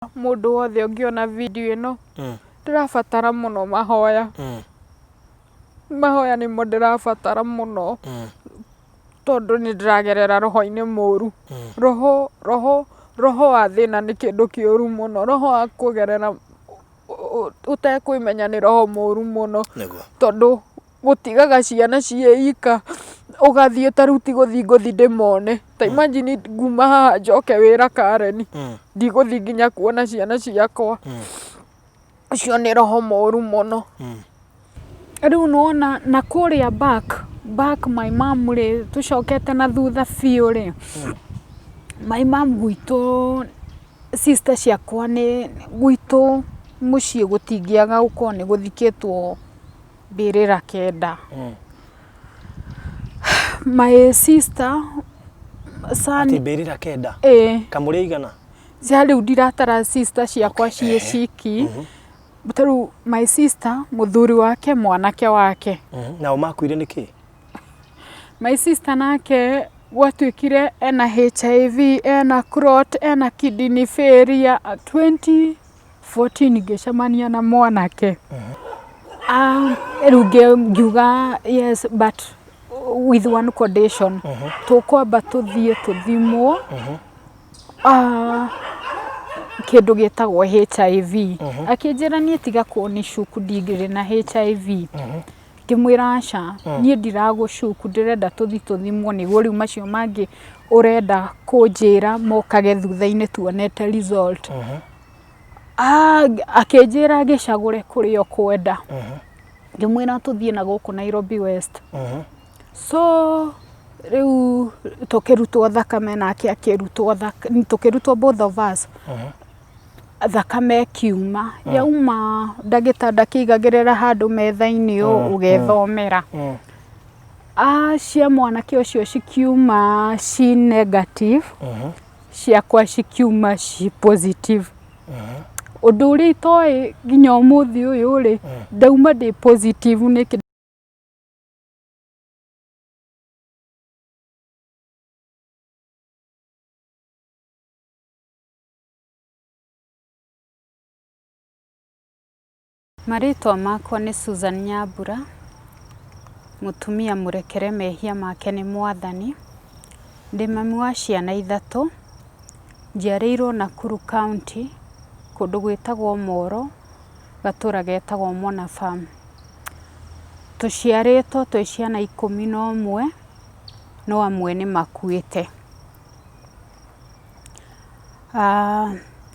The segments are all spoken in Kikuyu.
Mũndũ wothe ũngĩona video ĩno, ndĩrabatara mũno mahoya. Mahoya nĩmo ndĩrabatara mũno, tondũ nĩ ndĩragerera roho-inĩ mũru. Roho roho roho wa thĩna nĩ kĩndũ kĩũru mũno, roho wa kũgerera ũtekwĩmenya nĩ roho mũru mũno, tondũ gũtigaga ciana ciĩ ika, ũgathiĩ ta rĩu ti gũthiĩ ngũthiĩ ndĩmone. Ta imagine nguma haha njoke wĩra Karen, ndigũthiĩ nginya kuona ciana ciakwa. Ũcio nĩ roho mũru mũno. Rĩu nĩwona na kũrĩa back, back my mom rĩ, tũcokete na thutha biũ rĩ, my mom gwitũ sister ciakwa nĩ gwitũ mũciĩ gũtingĩaga gũkorwo nĩ gũthikĩtwo mbĩrĩra kenda. My sister son Atĩ mbĩrĩra kenda? Ĩĩ. Kamũrĩ aigana? Cia rĩu ndiratara sister ciakwa ciĩ ciki. Ta rĩu my sister mũthuri wake mwanake wake. Nao makuire nĩkĩ? My sister nake gwatuĩkire ena HIV, ena clot, ena kidney failure 20 14 ngĩcemania na mwanake. Ah, rĩu ngiuga yes but with one condition. Tũkwamba tũthiĩ tũthimwo ah, kĩndũ gĩtagwo HIV. Akĩnjĩra niĩ tiga kũnĩcuku ndirĩ na HIV. Ngĩmwĩra aca, niĩ ndiragũcuku ndĩrenda tũthiĩ tũthimwo nĩguo rĩu macio mangĩ ũrenda kũnjĩra mokage thutha-inĩ tuonete result. Ah, akĩnjĩra ngĩcagũre kũrĩa ũkwenda. Ngĩmwĩra tũthiĩ na gũkũ Nairobi West. So rĩu tũkĩrutwo thakame nake akĩrutwo thakame, tũkĩrutwo both of us. Thakame ĩkiuma, yauma ndagĩtarĩ ndakĩigagĩrĩra handũ metha-inĩ ũũ ũgethomera. Ah, cia mwanake ũcio cikiuma ci negative, ciakwa cikiuma ci positive. Ũndũ ũrĩa itoĩ nginya ũmũthĩ ũyũ rĩ, ndauma ndĩ positive nĩkĩ? Marĩtwa makwa nĩ Susan Nyambura, mũtumia mũrekere mehia make nĩ Mwathani. Ndĩ mami wa ciana ithatũ, njiarĩirwo Nakuru County, kũndũ gwĩtagwo Moro, gatũra getagwo Mona Farm. Tũciarĩtwo twĩ ciana 11, no amwe nĩ makuĩte.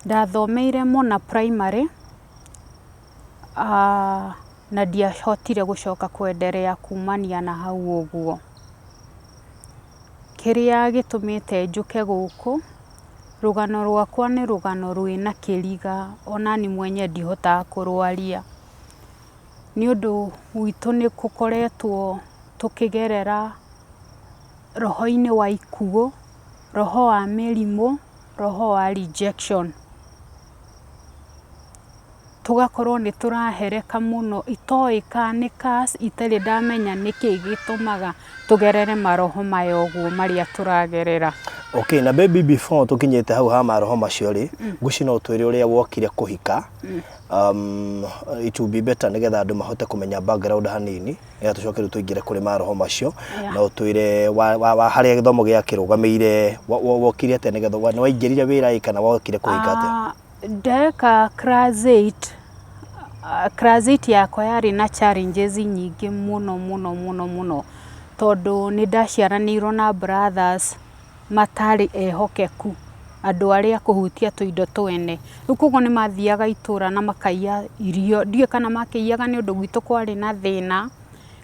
Ndathomeire Mona Primary, na ndiahotire gũcoka kwenderea kumania na hau ũguo. Kĩrĩa gĩtũmĩte njũke gũkũ, rũgano rwakwa nĩ rũgano rwĩna kĩriga onaniĩ mwenyewe ndihotaga kũrwaria. Nĩ ũndũ gwitũ nĩ gũkoretwo tũkĩgerera roho-inĩ wa ikuũ, roho wa mĩrimũ, roho wa rejection. Tũgakorwo nĩ tũrahereka mũno itoĩ kana nĩ curse itarĩ ndamenya nĩkĩ gĩtũmaga tũgerere maroho maya ũguo marĩa tũragerera. Okay, na baby before tũkinyĩte hau ha maroho macio rĩ, ngwĩciria no ũtwĩre ũrĩa wokire kũhika. It will be better nĩgetha andũ mahote kũmenya background hanini nĩgetha tũcoke rĩu tũingĩre kũrĩ maroho macio. No ũtwĩre wa harĩa gĩthomo gĩakĩrũgamĩire, wokire atĩa nĩgetha, nĩ waingĩrire wĩra ĩ kana wokire kũhika atĩa? Ndeka class eight, class eight yakwa yarĩ na challenges nyingĩ mũno mũno mũno mũno, tondũ nĩ ndaciaranĩirwo na brothers matarĩ ehokeku, andũ arĩa a kũhutia tũindo twene. Rĩu koguo nĩ mathiaga itũra na makaiya irio, ndiũĩ kana makĩiyaga nĩ ũndũ gwitũ kwarĩ na thĩna,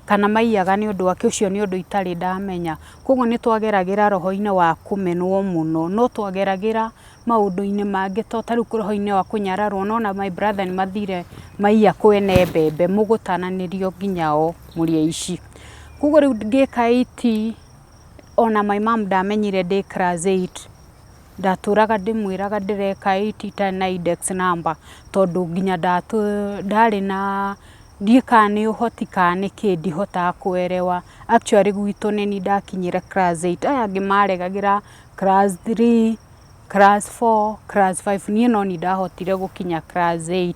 kana maiyaga nĩ ũndũ wa kĩ, ũcio nĩ ũndũ itarĩ ndamenya. Koguo nĩ twageragĩra roho-inĩ wa kũmenwo mũno, no twageragĩra maũndũ-inĩ mangĩ to ta rĩu roho-inĩ wa kũnyararwo, nĩ wona my brother nĩ mathire maiya kwene mbembe, mũgũtananĩrio nginya o mũrĩ aici. Koguo rĩu ngĩka eight, ona my mom ndamenyire ndĩ class eight, ndatũraga ndĩmwĩraga ndĩreka eight itarĩ na index number, tondũ nginya ndarĩ na ndiũĩ kana nĩ ũhoti kana nĩkĩ ndihotaga kũerewa. Actually gwitũ nĩniĩ ndakinyire class eight, aya angĩ maregagĩra class three. Class 4, class 5, niĩ no ni ndahotire gũkinya class 8.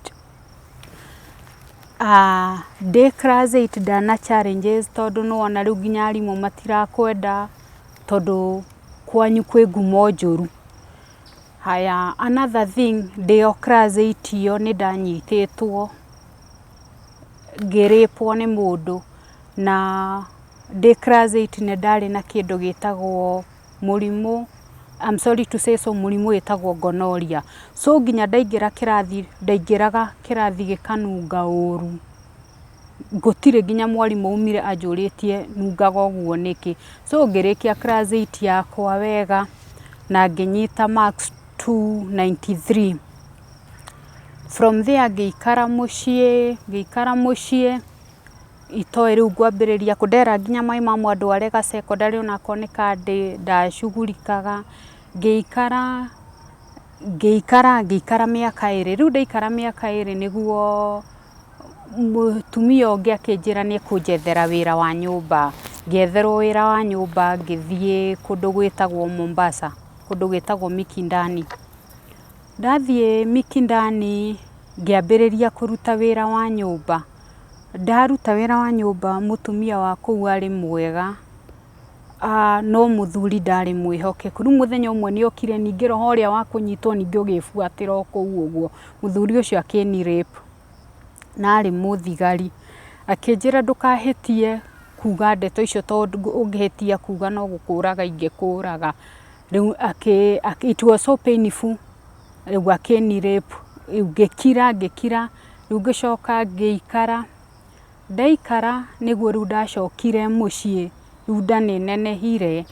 Ndĩ class 8 ndana challenges tondũ nĩwona rĩu nginya arimũ matirakwenda tondũ kwanyu kwĩ ngumo njũru. Haya, another thing, ndĩ o class 8 ĩyo nĩ ndanyitĩtwo ngĩrĩpwo nĩ mũndũ, na ndĩ class 8 nĩ ndarĩ na kĩndũ gĩtagwo mũrimũ, I'm sorry to say so, mũrimũ wĩtagwo gonorrhea. So nginya ndaingĩra kĩrathi, ndaingĩraga kĩrathi gĩkanunga ũru. Gũtirĩ nginya mwarimũ umire anjũrĩtie nungaga ũguo nĩkĩ. So ngĩrĩkia class 8 yakwa wega na ngĩnyita marks 293. From there ngĩikara mũciĩ, ngĩikara mũciĩ itoĩ rĩu ngwambĩrĩria kũ, ndera nginya my mum andware ga secondary onakorwo nĩ kandĩ ndacugurikaga. Ngĩikara, ngĩikara, ngĩikara mĩaka ĩrĩ. Rĩu ndaikara mĩaka ĩrĩ nĩguo mũtumia ũngĩ akĩnjĩra nĩ ekũnjethera wĩra wa nyũmba. Ngĩetherwo wĩra wa nyũmba ngĩthiĩ kũndũ gwĩtagwo Mombasa, kũndũ gwĩtagwo Mikindani. Ndathiĩ Mikindani ngĩambĩrĩria kũruta wĩra wa nyũmba. Ndaruta wĩra wa nyũmba mũtumia wa kũu arĩ mwega, no mũthuri ndarĩ mwĩhokeku. Rĩu mũthenya ũmwe nĩ okire ningĩ roho ũrĩa wa kũnyitwo ningĩ ũgĩbuatĩra o kũu ũguo. Mũthuri ũcio akĩni rape na arĩ mũthigari. Akĩnjĩra ndũkahĩtie kuga ndeto icio tondũ ũngĩhĩtia kuga no gũkũraga ingĩkũraga. Rĩu it was so painful. Rĩu akĩni rape, rĩu ngĩkira, ngĩkira, rĩu ngĩcoka ngĩikara. Ndaikara nĩguo rĩu ndacokire mũciĩ, rĩu nda nĩ nenehire,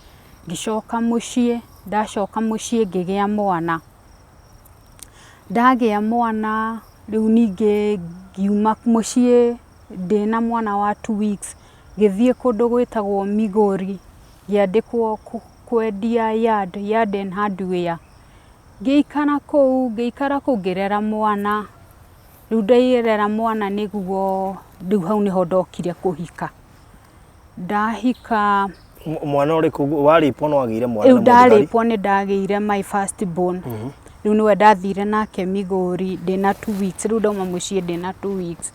ngĩcoka mũciĩ, ndacoka mũciĩ ngĩgĩa mwana. Ndagĩa mwana rĩu ningĩ ngiuma mũciĩ ndĩna mwana wa 2 weeks, ngĩthiĩ kũndũ gwĩtagwo Migori, ngĩandĩkwo kwendia yard, yard and hardware. Ngĩikara kũu, ngĩikara kũu ngĩrera mwana. Rĩu nderera mwana nĩguo rĩu hau nĩho ndokire kũhika. Ndahika. Mwana ũrĩkũ warĩpwo no wagĩire mwana Rĩu na mũthigari? Ndarĩpwo nĩ ndagĩire my first born. Rĩu nĩwe ndathire nake Migori ndĩna 2 weeks. Rĩu ndauma mũciĩ ndĩna 2 weeks.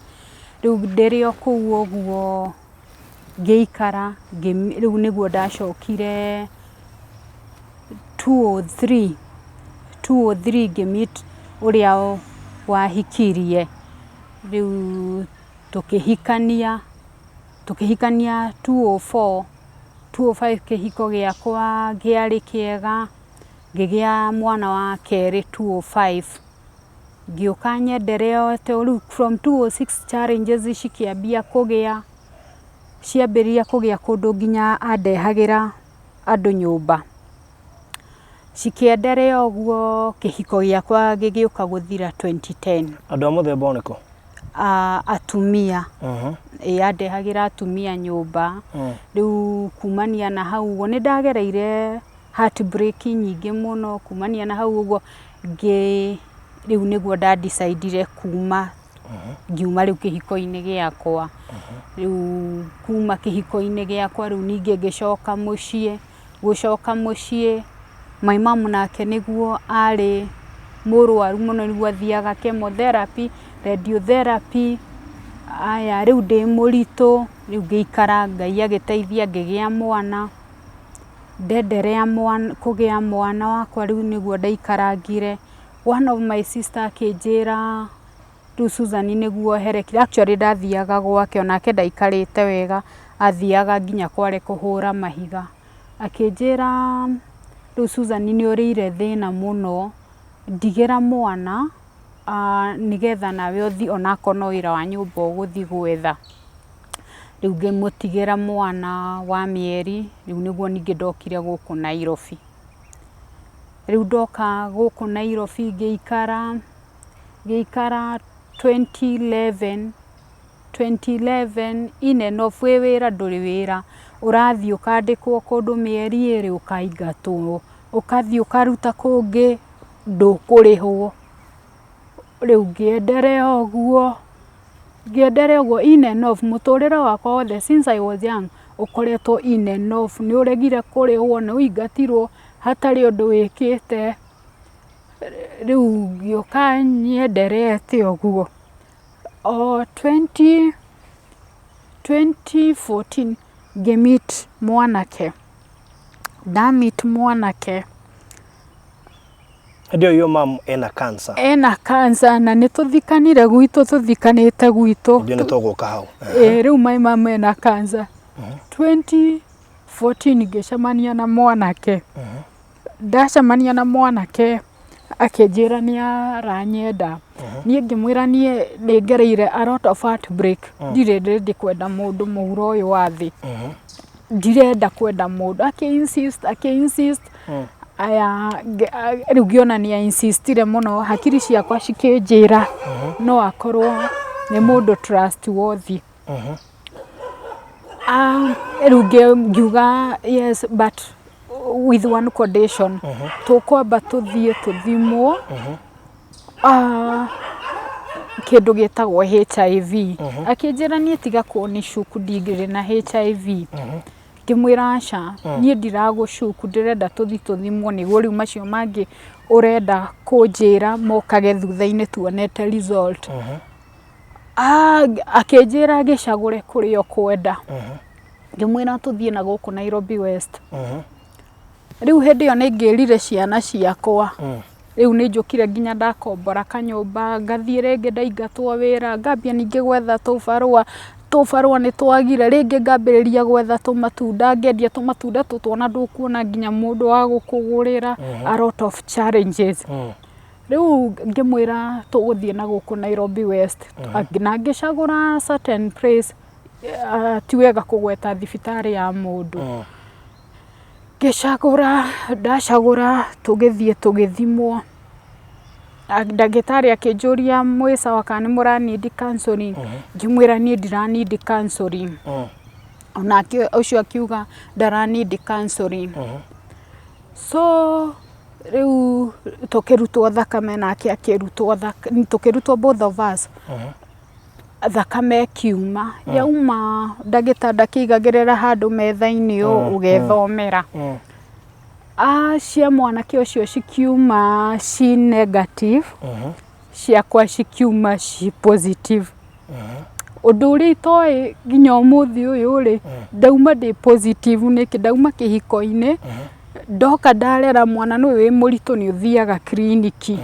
Rĩu ndĩrĩ o kũu ũguo ngĩikara, rĩu nĩguo ndacokire 203, 203 ngĩmeet ũrĩa wahikirie. Rĩu tũkĩhikania, tũkĩhikania 204, 205. Kĩhiko gĩakwa kĩarĩ kĩega, ngĩgĩa mwana wa kerĩ 205. Ngĩũka nyendereete rĩu from 206 challenges cikĩambia kũgĩa, ciambĩrĩria kũgĩa kũndũ nginya andehagĩra andũ nyũmba. Cikĩenderea ũguo, kĩhiko gĩakwa gĩgĩũka gũthira 2010. Andũ a mũthemba ũrĩkũ? Atumia. Ĩ, andehagĩra atumia nyũmba. Rĩu kumania na hau ũguo nĩ ndagereire heartbreak nyingĩ mũno. Kumania na hau ũguo ngĩ rĩu nĩguo nda decide kuma, ngiuma rĩu kĩhiko-inĩ gĩakwa. Rĩu kuma kĩhiko-inĩ gĩakwa, rĩu ningĩ ngĩcoka mũciĩ. Gũcoka mũciĩ, my mum nake nĩguo arĩ mũrwaru mũno, nĩguo athiaga chemotherapy, radiotherapy. Aya, rĩu ndĩ mũritũ, rĩu ngĩikara, Ngai agĩteithia ngĩgĩa mwana. Ndenderea mwana, kũgĩa mwana wakwa, rĩu nĩguo ndaikarangire. One of my sister akĩnjĩra, rĩu Susan nĩguo herekire. Actually ndathiaga gwake, onake ndaikarĩte wega, athiaga nginya kware kũhũra mahiga. Akĩnjĩra, rĩu Susan nĩ ũrĩire thĩna mũno, ndigĩra mwana nĩgetha nawe ũthiĩ onakorwo no wĩra wa nyũmba ũgũthiĩ gwetha. Rĩu ngĩmũtigĩra mwana wa mĩeri. Rĩu nĩguo ningĩ ndokire gũkũ Nairobi. Rĩu ndoka gũkũ Nairobi ngĩikara, ngĩikara 2011, 2011 in and off, wĩ wĩra ndũrĩ wĩra, ũrathiĩ ũkandĩkwo kũndũ mĩeri 2 ũkaingatwo, ũkathiĩ ũkaruta kũngĩ ndũkũrĩhwo. Rĩu ngĩenderea ũguo, ngĩenderea ũguo in and off. Mũtũrĩre wakwa wothe since I was young ũkoretwo in and off. Nĩ ũregire kũrĩhwo, nĩ ũingatirwo hatarĩ ũndũ wĩkĩte. Rĩu ngĩũka nyenderete ũguo. O 2014 ngĩ meet mwanake. Nda meet mwanake. Hĩndĩ ĩyo your mom ena cancer. Ena cancer na nĩ tũthikanire gwitũ tũthikanĩte gwitũ. Ndio nĩ tũgũka hau. Ĩĩ rĩu my mom ena cancer. 2014 ngĩcemania na mwanake. Ndacemania na mwanake akĩnjĩra nĩ aranyenda. Niĩ ngĩmwĩra niĩ nĩ ngereire a lot of heartbreak, ndirĩ ready kwenda mũndũ mũhuro ũyũ wa thĩ. Ndirenda kwenda mũndũ. Akĩ insist, akĩ insist, aya rĩu ngĩona nĩ a insist ire mũno, hakiri ciakwa cikĩnjĩra no akorwo nĩ mũndũ trustworthy. Ah, rĩu ngiuga yes but with one condition, tũkwamba tũthiĩ tũthimwo ah, kĩndũ gĩtagwo HIV. Akĩnjĩra niĩ tiga kũnĩcuku ndingĩrĩ na HIV. Ngĩmwĩra aca, niĩ ndiragũcuku, ndĩrenda tũthiĩ tũthimwo nĩguo rĩu macio mangĩ ũrenda kũnjĩra mokage thutha-inĩ tuonete result. Ah, akĩnjĩra ngĩcagũre kũrĩa ũkwenda. Ngĩmwĩra tũthiĩ na gũkũ Nairobi West. Rĩu hĩndĩ ĩyo nĩ ngĩrire ciana ciakwa. Rĩu nĩ njũkire nginya ndakombora kanyũmba, ngathiĩ rĩngĩ ndaingatwo wĩra, ngambia ningĩ gwetha tũbarũa, tũbarũa nĩ twagire, rĩngĩ ngambĩrĩria gwetha tũmatunda, ngendia tũmatunda tũtũ ona ndũkuona nginya mũndũ wa gũkũgũrĩra, a lot of challenges. Rĩu ngĩmwĩra tũgũthiĩ na gũkũ Nairobi West, na ngĩcagũra certain place, ti wega kũgweta thibitarĩ ya mũndũ. Ngĩcagũra, ndacagũra tũgĩthiĩ tũgĩthimwo, ndagĩtarĩ akĩnjũria mwĩ sawa kana nĩ mũra need counselling, ngĩmwĩra niĩ ndira need counselling. Onake ũcio akiuga ndara need counselling. So rĩu tũkĩrutwo thakame nake akĩrutwo thakame, tũkĩrutwo both of us. Thakame ĩkiuma, yauma ndagĩtarĩ akĩigagĩrĩra handũ metha-inĩ ũũ ũgethomera. Ah, cia mwanake ũcio cikiuma ci negative, ciakwa cikiuma ci positive. Ũndũ ũrĩa itoĩ nginya ũmũthĩ ũyũ rĩ, ndauma ndĩ positive nĩkĩ? Ndauma kĩhiko-inĩ, ndoka ndarera mwana nĩũĩ wĩ mũritũ nĩ ũthiaga kiriniki.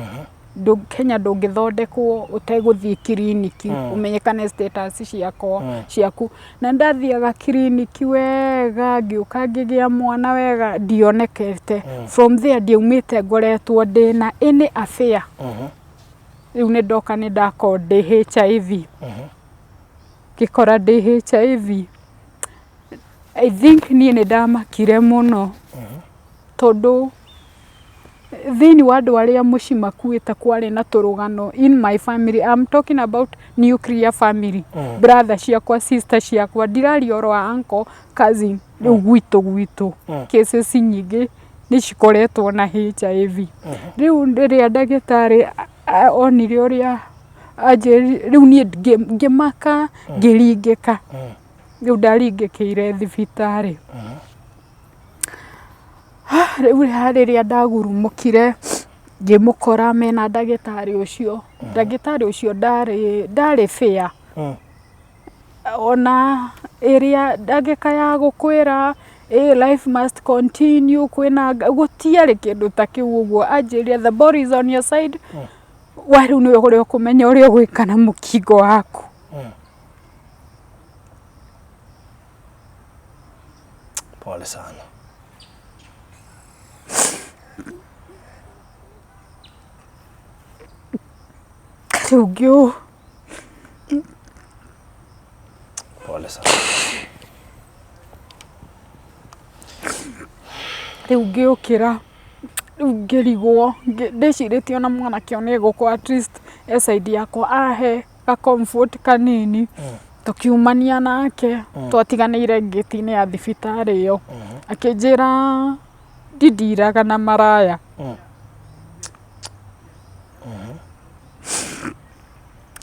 Kenya ndũngĩthondekwo ũtegũthiĩ kiriniki ũmenyekane status ciakwa ciaku. Na ndathiaga kiriniki wega, ngĩũka ngĩgĩa mwana wega ndionekete. From there ndiaumĩte ngoretwo ndĩna any affair. Rĩu nĩ ndoka nĩ ndakorwo ndĩ HIV. Ngĩkora ndĩ HIV. I think niĩ nĩ ndamakire mũno tondũ thĩinĩ wa andũ arĩa mũciĩ makuĩte kwarĩ na tũrũgano in my family, I'm talking about nuclear family, brother ciakwa, sister ciakwa, ndiraria ũhoro wa uncle, cousin, rĩu gwitũ gwitũ cases nyingĩ nĩ cikoretwo na HIV. Rĩu rĩrĩa ndagĩtarĩ onire ũrĩa anjĩrire, rĩu niĩ ngĩmaka, ngĩringĩka. Rĩu ndaringĩkĩire thibitarĩ. Rĩu rĩrĩa ndagurumũkire ngĩmũkora mena ndagĩtarĩ ũcio, ndagĩtarĩ ũcio ndarĩ ndarĩ fair. Ona ĩrĩa ndagĩka ya gũkwĩra ĩ life must continue kwĩna gũtiarĩ kĩndũ ta kĩu ũguo, anjĩrire the ball is on your side, we rĩu nĩwe ũrĩa ũkũmenya ũrĩa ũgwĩka na mũkingo waku. Pole sana. Rĩu ngĩũ Pole sana. Rĩu ngĩũkĩra, rĩu ngĩrigwo, ndĩcirĩtie ona mwanake ũyũ nĩ egũkorwo at least e side yakwa ahe ga comfort kanini. Tũkiumania nake, twatiganĩire ngĩti-inĩ ya thibitarĩ ĩyo. Akĩnjĩra ndindiraga na maraya.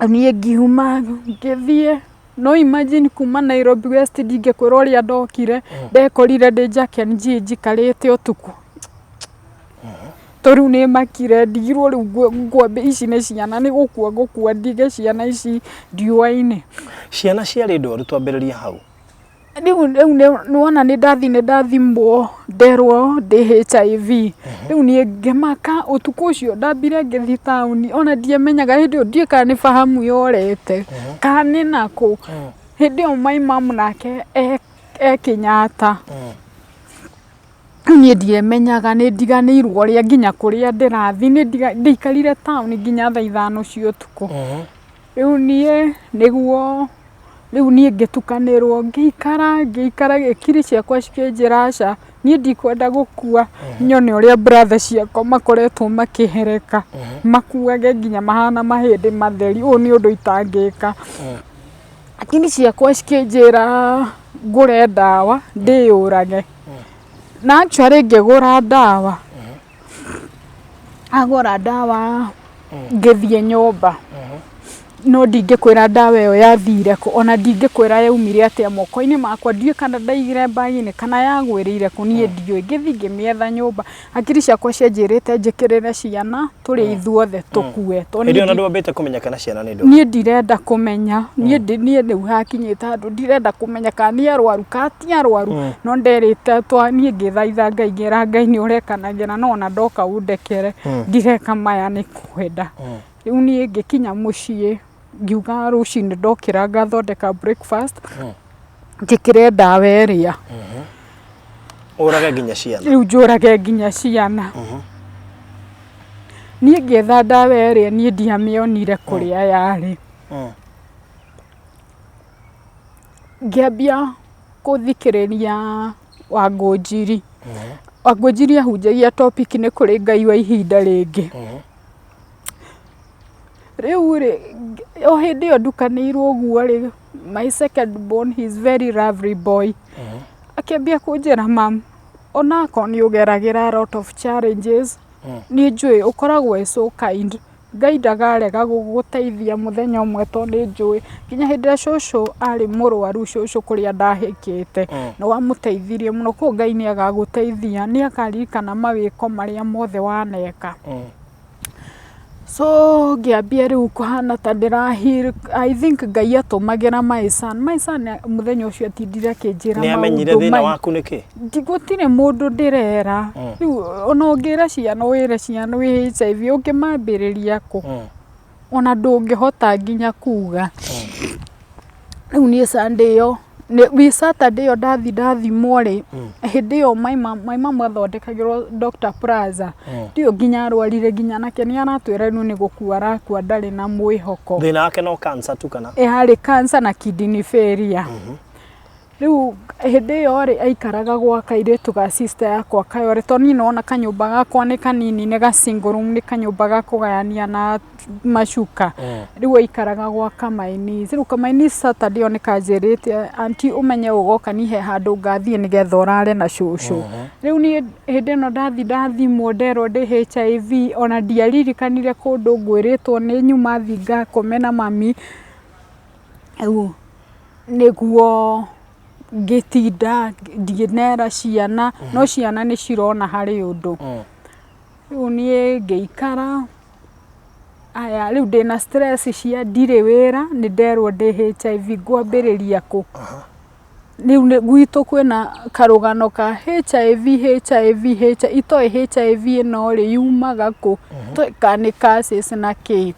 Niĩ ngiuma ngĩthiĩ, no imagine kuma Nairobi West ndingĩkwĩra ũrĩa ndokire, ndekorire ndĩ Jack and Jill njikarĩte ũtukũ. To rĩu nĩ makire ndigirwo rĩu ngwambe ici nĩ ciana nĩ gũkua ngũkua ndige ciana ici riũa-inĩ. Ciana ciarĩ ndwaru twambĩrĩria hau. Rĩu nĩwona nĩ ndathi nĩ ndathimwo nderwo ndĩ HIV. Rĩu niĩ ngĩmaka ũtukũ ũcio ndambire ngĩthiĩ taũni ona ndiamenyaga hĩndĩ ĩyo ndiũĩ kana nĩ fahamu yorete kana nĩ nakũ. Hĩndĩ ĩyo my mum nake e Kenyatta. Rĩu niĩ ndiemenyaga nĩ ndiganĩirwo ũrĩa nginya kũrĩa ndĩrathiĩ, ndaikarire taũni nginya thaa ithano cia ũtukũ. Rĩu niĩ nĩguo rĩu niĩ ngĩtukanĩrwo ngĩikara ngĩikara hakiri ciakwa cikĩnjĩra aca niĩ ndikwenda gũkua nyone ũrĩa brother ciakwa makoretwo makĩhereka makuage nginya mahana mahĩndĩ matheri ũyũ nĩ ũndũ itangĩka. Hakiri ciakwa cikĩnjĩra ngũre ndawa ndĩyũrage na actually ngĩgũra ndawa agũra ndawa ngĩthiĩ nyũmba no ndingĩkwĩra ndawa ĩyo yathire kũ ona ndingĩkwĩra yaumire atĩa moko-inĩ makwa ndiũĩ kana ndaigire bag-inĩ kana yagwĩrĩire kũ niĩ ndiũĩ ngĩthiĩ ngĩmĩetha nyũmba hakiri ciakwa cianjĩrĩte njĩkĩrĩre ciana tũrĩ ithuothe tũkue tondũ Hĩndĩ niĩ ĩyo na ndwambĩte kũmenya kana ciana nĩ ndwaru. Niĩ ndirenda kũmenya niĩ niĩ rĩu hakinyĩte handũ ndirenda kũmenya kana nĩ arwaru kana ti arwaru no nderĩte twa niĩ ngĩthaitha Ngai ngĩra Ngai nĩ ũrekanagĩra no ona ndoka ũndekere ndireka maya nĩ kwenda. Rĩu niĩ ngĩkinya mũciĩ ngiuga rũcinĩ ndokĩra ngathondeka breakfast njĩkĩre ndawa ĩrĩa. Ũrage nginya ciana. Rĩu njũrage nginya ciana. Niĩ ngĩetha ndawa ĩrĩa niĩ ndiamĩonire kũrĩa yarĩ. Ngĩambia kũthikĩrĩria Wangũnjiri. Wangũnjiri ahunjagia topic nĩ kũrĩ Ngai wa ihinda rĩngĩ. Rĩu rĩ, o hĩndĩ ĩyo ndukanĩirwo ũguo rĩ, my second born he is very lovely boy. Akĩambia kũnjĩra mum, onakorwo nĩ ũgeragĩra a lot of challenges, nĩ njũĩ ũkoragwo wĩ so kind. Ngai ndakarega gũgũteithia mũthenya ũmwe tondũ nĩ njũĩ nginya hĩndĩ ĩrĩa cũcũ arĩ mũrwaru cũcũ kũrĩa ndahĩkĩte nĩ wamũteithirie mũno koguo Ngai nĩ agagũteithia nĩ akaririkana mawĩko marĩa mothe waneka. So ngĩambia rĩu kũhana ta ndĩra heal I think Ngai atũmagĩra my son. My son mũthenya ũcio atindire akĩnjĩra Nĩ amenyire maũndũ thĩna maingĩ. waku nĩ kĩ? Gũtirĩ mũndũ ndĩrera. Rĩu ona ũngĩra ciana wĩre ciana wĩ HIV ũngĩmambĩrĩria kũ? Ona ndũngĩhota nginya kuga. Rĩu niĩ Sunday ĩyo wĩ Saturday ĩyo ndathi ndathimwo rĩ, hĩndĩ ĩyo my mum athondekagĩrwo Dr. Plaza. Ndiũĩ nginya arwarire nginya nake nĩ aratwĩra rĩu nĩ gũkua arakua ndarĩ na mwĩhoko. Thĩna wake no cancer tu kana? Yarĩ cancer na kidney failure. Rĩu hĩndĩ ĩyo rĩ aikaraga gwa kairĩtu ga sister yakwa Kayore tondũ niĩ nĩwona kanyũmba gakwa nĩ kanini nĩ ga single room nĩ kanyũmba ga kũgayania na macuka. Rĩu aikaraga gwa Kamaini. Rĩu Kamaini Saturday ĩyo nĩ kanjĩrĩte aunty ũmenye ũgoka niĩ he handũ ngathiĩ nĩgetha ũrare na cũcũ. Rĩu niĩ hĩndĩ ĩno ndathi ndathimwo nderwo ndĩ HIV ona ndiaririkanire kũndũ ngwĩrĩtwo nĩ nyuma thiĩ ngakome na mami. Rĩu nĩguo ngĩtinda ngĩnera ciana no ciana nĩ cirona harĩ ũndũ. Rĩu niĩ ngĩikara aya rĩu ndĩna stress cia ndirĩ wĩra nĩ nderwo ndĩ HIV ngwambĩrĩria kũ? Rĩu gwitũ kwĩna karũgano ka HIV HIV HIV itoĩ HIV ĩno rĩ yumaga kũ? Itoĩ kana nĩ curses na kĩ.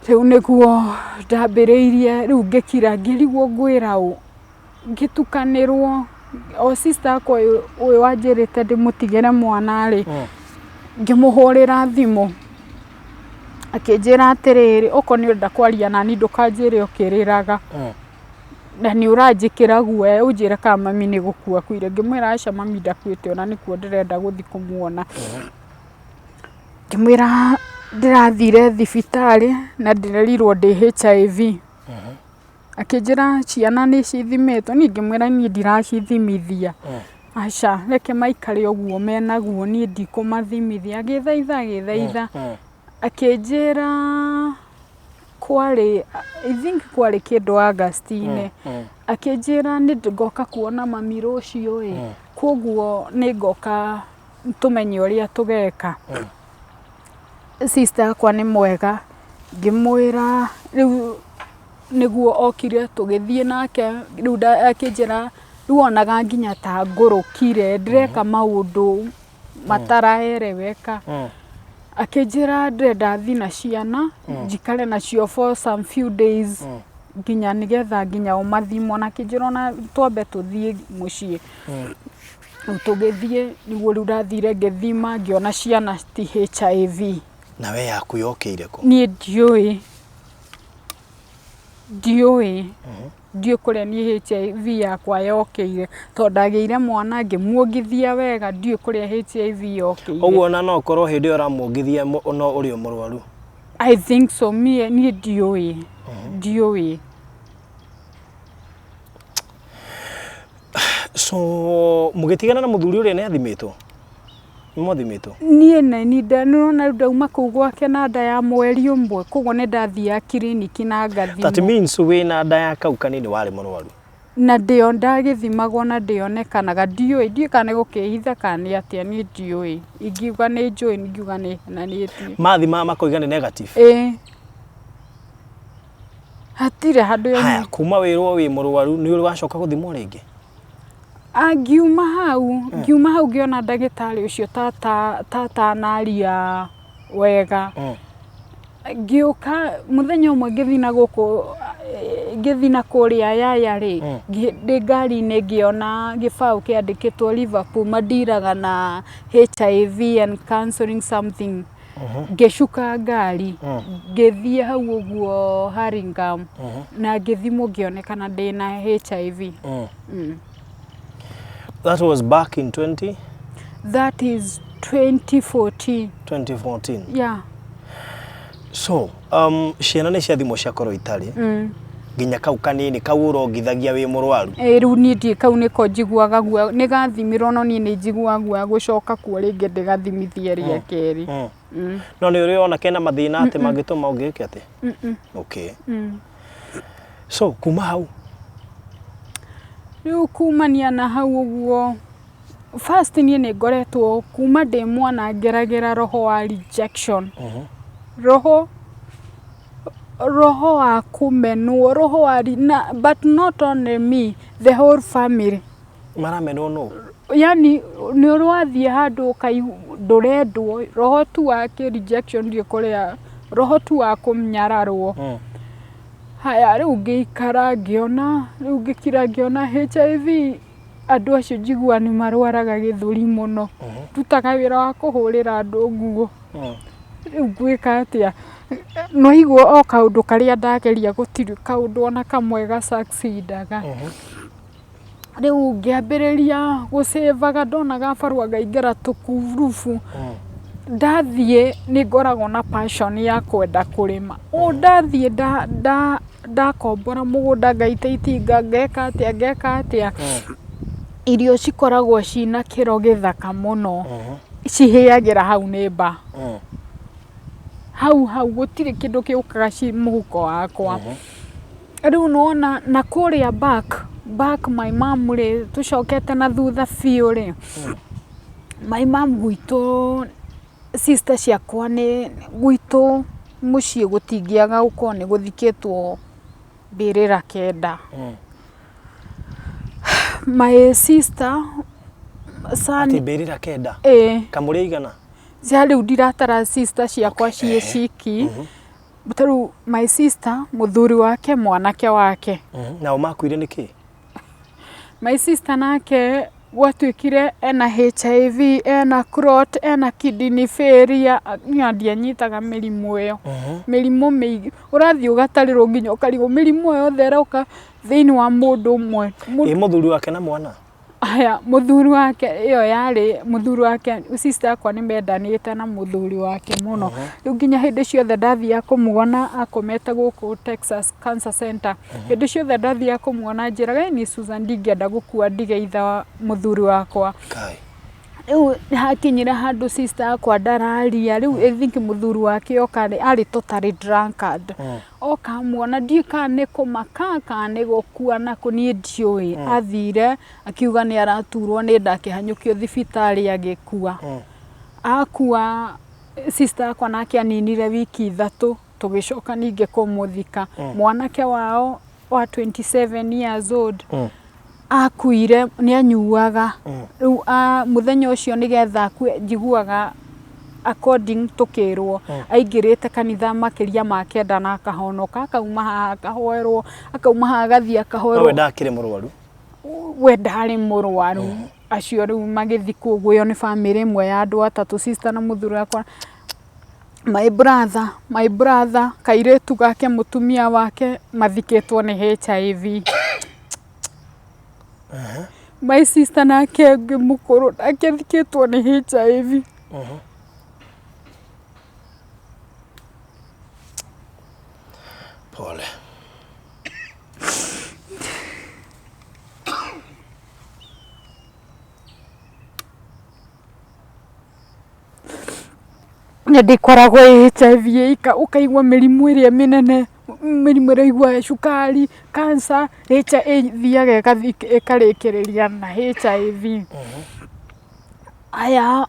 Rĩu nĩguo ndambĩrĩirie rĩu ngĩkira ngĩrigwo ngwĩra ũ, ngĩtukanĩrwo o sister akwa ũyũ wanjĩrĩte ndĩmũtigĩre mwana rĩ, ngĩmũhũrĩra thimũ akĩnjĩra atĩrĩrĩ okorwo nĩ ũrenda kwaria nani ndũkanjĩre ũkĩrĩraga na nĩ ũranjĩkĩra guoya ũnjĩre kana mami nĩ gũkua akuire. Ngĩmwĩra aca mami ndakuĩte ona nĩkuo ndĩrenda gũthiĩ kũmuona. Ngĩmwĩra ndĩrathire thibitarĩ na ndĩrerirwo ndĩ HIV. Akĩnjĩra ciana nĩ cithimĩtwo, niĩ ngĩmwĩra niĩ ndiracithimithia. Aca reke maikare ũguo menaguo niĩ ndikũmathimithia. Agĩthaitha agĩthaitha akĩnjĩra kwarĩ I think kwarĩ kĩndũ August-inĩ. Akĩnjĩra nĩ ngoka kuona mami rũciũ ĩ, koguo nĩ ngoka Tũmenye ũrĩa tũgeka. Sister yakwa nĩ mwega, ngĩmwĩra rĩu nĩguo okire tũgĩthiĩ nake, rĩu akĩnjĩra rĩu onaga nginya ta ngũrũkire, ndĩreka maũndũ mataraereweka. Akĩnjĩra ndĩrenda thiĩ na ciana, njikare nacio for some few days nginya nĩgetha nginya o mathimwo, na akĩnjĩra ona twambe tũthiĩ mũciĩ. Rĩu tũgĩthiĩ, nĩguo rĩu ndathire ngĩthima ngĩona ciana ti HIV. Na we yaku yokĩire kũ? Niĩ ndiũĩ, ndiũĩ, ndiũĩ kũrĩa niĩ HIV yakwa yokĩire, tondũ ndagĩire mwana ngĩmuongithia wega, ndiũĩ kũrĩa HIV yokĩire. Ũguo ona no ũkorwo hĩndĩ ĩyo ũramuongithia no ũrĩ o mũrwaru? I think so, niĩ ndiũĩ, ndiũĩ. So mũgĩtigana na mũthuri ũrĩa nĩ athimĩtwo? Nĩ mwathimĩtwo? Niĩ nĩ nĩwona rĩu ndauma kũu gwake na nda ya mweri ũmwe, koguo nĩ ndathiaga kiriniki na ngathimwo. That means wĩna nda ya kau kanini warĩ mũrwaru? Na ndĩo ndagĩthimagwo na ndĩonekanaga, ndiũĩ, ndiũĩ kana nĩ gũkĩhitha kana nĩ atĩa, niĩ ndiũĩ. Ingiuga nĩ njũĩ ingiuga nĩ henanĩtie. Mathima makoiga nĩ negative? Ĩĩ. Hatirĩ handũ Haya, yaumĩte. kuma wĩrwo wĩ mũrwaru nĩ ũrĩ wacoka gũthimwo rĩngĩ? Ah, ngiuma hau, ngiuma hau ngĩona ndagĩtarĩ ũcio tata tatanaria wega. Ngĩũka mũthenya ũmwe ngĩthiĩ na gũkũ eh, ngĩthiĩ na kũrĩa Yaya rĩ, ndĩ ngari-inĩ ngĩona gĩbaũ kĩandĩkĩtwo Liverpool mandiraga na HIV and counseling something. Ngĩcuka ngari ngĩthiĩ hau ũguo Hurlingham na ngĩthimwo ngĩonekana ndĩna HIV. That was back in 20? That is 2014. 2014. Yeah. So, ciana nĩ ciathimwo ciakorwo itarĩ nginya kau kanini kau ũrongithagia wĩ mũrwaru. Ĩ rĩu niĩ ndiĩ kau nĩko njiguaga guoya nĩ gathimirwo no niĩ nĩ njiguaga guoya gũcoka kuo rĩngĩ ndĩgathimithie rĩa kerĩ. No nĩ ũrĩ wona kena mathĩna atĩ mangĩtũma ũngĩke atĩ? Okay. So, kuma hau Rĩu kumania na hau ũguo first niĩ nĩ ngoretwo kuma ndĩ mwana ngeragĩra roho wa rejection. Roho roho wa kũmenwo, roho wa na, but not only me, the whole family. Maramenwo nũ? Yani nĩ ũrĩ wathiĩ handũ ũkaigua ndũrendwo, roho tu wa kĩ rejection ndiũĩ kũrĩa, roho tu wa kũnyararwo. Haya rĩu ngĩikara ngĩona, rĩu ngĩkira ngĩona HIV, andũ acio njiguaga nĩ marwaraga gĩthũri mũno. Ndutaga wĩra wa kũhũrĩra andũ nguo. Rĩu ngwĩka atĩa? No igua o kaũndũ karĩa ndageria gũtirĩ kaũndũ ona kamwe ga succeed aga. Rĩu ngĩambĩrĩria gũcĩvaga ndonaga barũa ngaingĩra tũkurubu. Ndathiĩ nĩ ngoragwo na passion ya kwenda kũrĩma. O ndathiĩ ndakombora mũgũnda ngaita itinga ngeka atĩa ngeka atĩa, irio cikoragwo cina kĩro gĩthaka mũno, cihĩagĩra hau nĩ mbaa. Hau hau gũtirĩ kĩndũ gĩũkaga ci mũhuko wakwa. Rĩu nĩwona na kũrĩa back, back my mom rĩ, tũcokete na thutha biũ rĩ, my mom gwitũ sister ciakwa nĩ gwitũ mũciĩ gũtingĩaga gũkorwo nĩ gũthikĩtwo mbĩrĩra kenda. My sister son Atĩ mbĩrĩra kenda? Ĩĩ. Kamũrĩ aigana? Cia rĩu ndiratara sister ciakwa ciĩ ciki. Ta rĩu my sister mũthuri wake mwanake wake. Nao makuire nĩkĩ? My sister nake gwatuĩkire ena HIV, ena clot, ena kidney failure, niĩ ndianyitaga mĩrimũ ĩyo. Mĩrimũ mĩingĩ, ũrathiĩ ũgatarĩrwo nginya ũkarigwo mĩrimũ ĩyo yothe ĩroka thĩinĩ wa mũndũ ũmwe. Ĩ mũthuri wake na mwana? Haya, mũthuri wake ĩyo yarĩ mũthuri wake sister yakwa nĩ mendanĩte na mũthuri wake mũno. Rĩu nginya hĩndĩ ciothe ndathiaga kũmuona akomete gũkũ Texas Cancer Center. Hĩndĩ ciothe ndathiaga kũmuona anjĩraga ĩ niĩ Susan ndingĩenda gũkua ndige ithe wa mũthuri wakwa. Kai. Rĩu hakinyire handũ sister yakwa ndararia, rĩu I think mũthuri wake oka rĩ, arĩ totally drunkard. Oka amuona ndiũĩ kana nĩ kũmaka kana nĩ gũkua nakũ niĩ ndiũĩ. Athire akiuga nĩ araturwo nĩ nda akĩhanyũkio thibitarĩ agĩkua. Akua sister yakwa nake aninire wiki 3 tũgĩcoka ningĩ kũmũthika. Mwanake wao wa 27 years old akuire nĩ anyuaga. Rĩu mũthenya ũcio nĩgetha akue njiguaga according tũkĩrwo aingĩrĩte kanitha makĩria ma 9 na akahonoka, akauma haha akahoerwo, akauma haha agathiĩ akahoerwo. No we ndakĩrĩ mũrwaru? We ndarĩ mũrwaru. Acio rĩu magĩthikwo ũguo, ĩyo nĩ bamĩrĩ ĩmwe ya andũ atatũ, sister na mũthuri wakwa. My brother, my brother, kairĩtu gake mũtumia wake mathikĩtwo nĩ HIV. My sister nake ũngĩ mũkũrũ nake athikĩtwo nĩ HIV. Pole. Na ndĩkoragwo ĩ HIV ĩika, ũkaigua mĩrimũ ĩrĩa mĩnene, mĩrimũ ĩrĩa ũiguaga cukari, cancer, ĩthiaga ĩgathiĩ ĩkarĩkĩrĩria na HIV. Aya,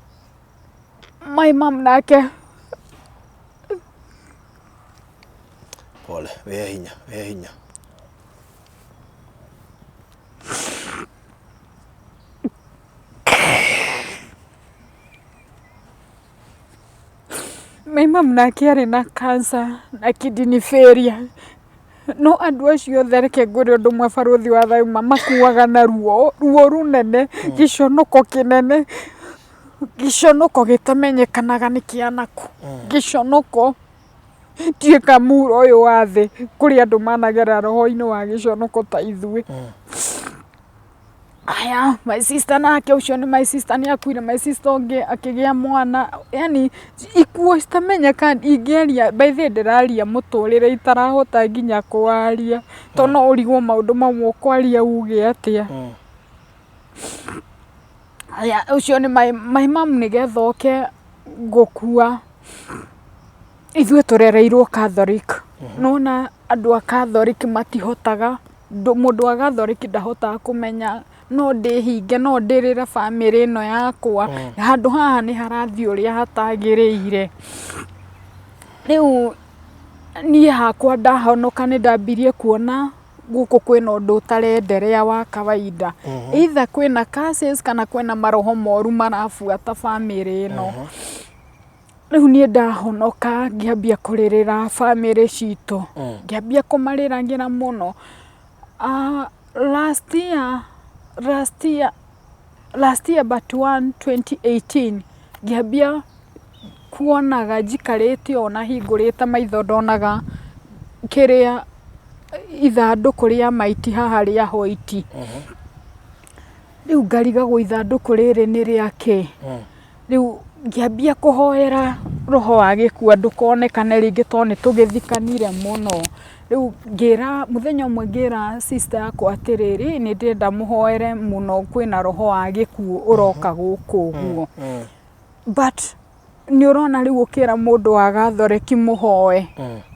my mum nake. Pole, wĩhe hinya, wĩhe hinya. My mum nake arĩ na cancer na kidney failure. No andũ acio othe reke ngwĩre ũndũ ũmwe barũthi wa thayũ ma makuaga na ruo, ruo rũnene, gĩconoko kĩnene, gĩconoko gĩtamenyekanaga nĩ kĩa nakũ, gĩconoko. Ndiũĩ kana mũhuro ũyũ wa thĩ kũrĩ andũ managera roho-inĩ wa gĩconoko ta ithuĩ. Aya, my sister nake ũcio nĩ my sister nĩ akuire, my sister ũngĩ akĩgĩa mwana, yani ikuũ citamenyeka ingĩaria, by the way ndĩraria mũtũrĩre itarahota nginya kwaria, tondũ no ũrigwo maũndũ mau ũkwaria uge atĩa. Aya, ũcio nĩ my mum nĩgetha oke gũkua, ithuĩ tũrereirwo Catholic, nĩwona andũ a Catholic matihotaga Mũndũ wa gathoriki ndahotaga kũmenya no ndĩhinge no ndĩrĩre bamĩrĩ ĩno yakwa, handũ haha nĩ harathiĩ ũrĩa hatagĩrĩire. Rĩu niĩ hakwa ndahonoka nĩ ndambirie kuona gũkũ kwĩna ũndũ ũtarenderea wa kawaida. Either kwĩna curses kana kwĩna maroho moru marabuata bamĩrĩ ĩno. Rĩu niĩ ndahonoka ngĩambia kũrĩrĩra bamĩrĩ citũ, ngĩambia kũmarĩragĩra mũno. Last year, last year, last year but one 2018, ngĩambia kuonaga njikarĩte ũũ na hingũrĩte maitho ndonaga kĩrĩa ithandũkũ rĩa maiti haha rĩa white. Rĩu ngarigagwo ithandũkũ rĩrĩ nĩ rĩakĩ. Rĩu ngĩambia kũhoera roho wa gĩkuũ ndũkonekane rĩngĩ tondũ nĩ tũgĩthikanire mũno. Rĩu ngĩra, mũthenya ũmwe ngĩra sister yakwa atĩrĩrĩ, nĩ ndĩrenda mũhoere mũno kwĩna roho wa gĩkuũ ũroka gũkũ ũguo. But nĩ ũrona rĩu ũkĩra mũndũ wa gathoreki mũhoe,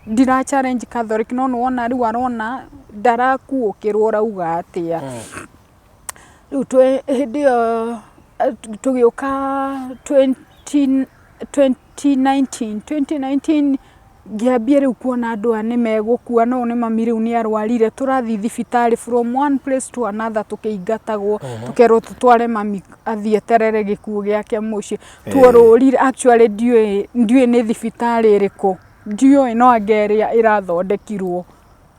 ndira challenge Catholic no nĩ wona rĩu arona ndarakuũkĩrwo ũrauga atĩa. Rĩu twĩ hĩndĩ ĩyo tũgĩũka 2019, 2019 ngĩambia rĩu kuona andũ aya nĩ megũkua, no nĩ mami rĩu nĩ arwarire, tũrathiĩ thibitarĩ from one place to another tũkĩingatagwo, tũkerwo tũtware mami athiĩ eterere gĩkuũ gĩake mũciĩ. Tuorũrire actually ndiũĩ ndiũĩ nĩ thibitarĩ ĩrĩkũ, ndiũĩ no anga ĩrĩa ĩrathondekirwo.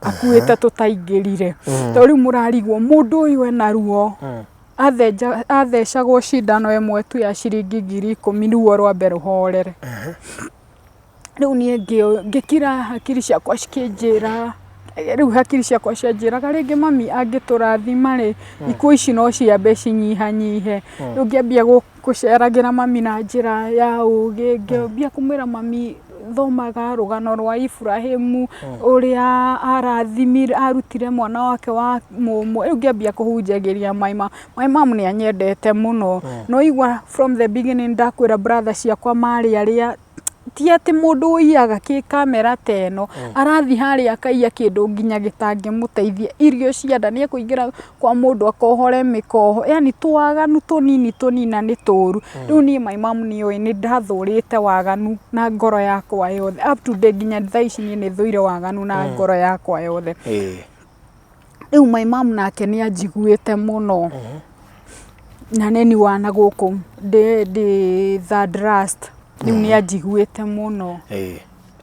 Akuĩte tũtaingĩrire. Tondũ rĩu mũrarigwo mũndũ ũyũ ena ruo, athecagwo cindano ĩmwe tu ya ciringi 10,000 ruo rwambe rũhorere. Rĩu niĩ ngĩkira hakiri ciakwa cikĩnjĩra, rĩu hakiri ciakwa cianjĩraga rĩngĩ mami angĩtũrathima rĩ, ikuũ ici no ciambe cinyihanyihe. Rĩu ngĩambia kũceragĩra mami na njĩra ya ũgĩ, ngĩambia kũmwĩra mami thomaga rũgano rwa Iburahĩmu ũrĩa arathimire, arutire mwana wake wa mũmwe, rĩu ngĩambia kũhunjagĩria my mom. My mom nĩ anyendete mũno, no igua from the beginning ndakwĩra brother ciakwa marĩ arĩa ti atĩ mũndũ ũiyaga kĩ kamera ta ĩno, arathiĩ harĩa akaiya kĩndũ nginya gĩtangĩmũteithia, irio cia nda, nĩ ekũingĩra kwa mũndũ akohore mĩkoho, yani tũwaganu tũnini tũnini na nĩ tũru. Rĩu niĩ my mom nĩ oĩ nĩ ndathũrĩte waganu na ngoro yakwa yothe, up to date nginya thaa ici niĩ nĩ thũire waganu na ngoro yakwa yothe. Rĩu my mom nake nĩ anjiguĩte mũno, na nĩ niwa na gũkũ ndĩ third last, rĩu nĩ anjiguĩte mũno.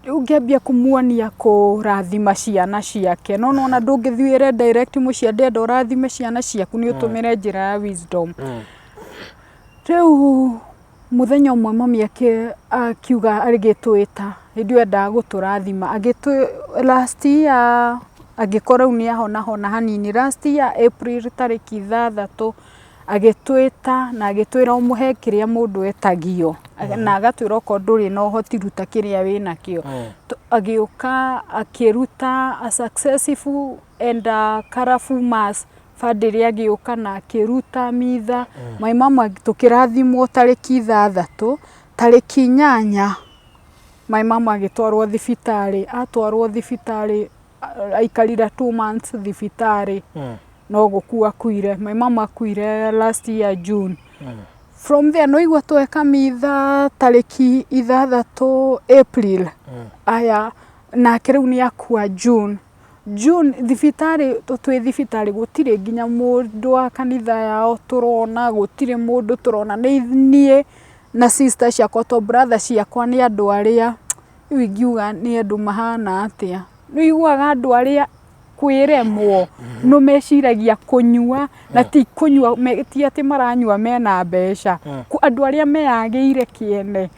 Rĩu ngĩambia kũmuonia kũrathima ciana ciake, no nĩwona ndũngĩthiĩ wĩre direct mũciĩ ndĩrenda ũrathime ciana ciaku, nĩ ũtũmĩre njĩra ya wisdom. Rĩu mũthenya ũmwe mami akiuga agĩtwĩta, hĩndĩ ĩyo endaga gũtũrathima, agĩtwĩ last year angĩkorwo rĩu nĩ ahonahona hanini, last year April tarĩki 6 agĩtwĩta na agĩtwĩra ũmũhe kĩrĩa mũndũ etagio, na agatwĩra okorwo ndũrĩ na ũhoti ruta kĩrĩa wĩnakĩo. Agĩũka akĩruta a successful and a colourful mass, bandĩrĩ agĩũka na akĩruta mitha, my mom tũkĩrathimwo tarĩki 6, tarĩki 8 my mom agĩtwarwo thibitarĩ, atwarwo thibitarĩ aikarire 2 months thibitarĩ, no gũkua akuire. My mom akuire last year June. From there no igua tweka mitha tarĩki 6 April, aya nake rĩu nĩ akua June. June thibitarĩ, twĩ thibitarĩ gũtirĩ nginya mũndũ wa kanitha yao tũrona, gũtirĩ mũndũ tũrona, nĩ niĩ na sister ciakwa, to brother ciakwa nĩ andũ arĩa rĩu ingiuga nĩ andũ mahana atĩa, nĩ ũiguaga andũ arĩa kwĩremwo no meciragia kũnyua, na ti kũnyua, ti atĩ maranyua mena mbeca, andũ arĩa meyagĩire kĩene.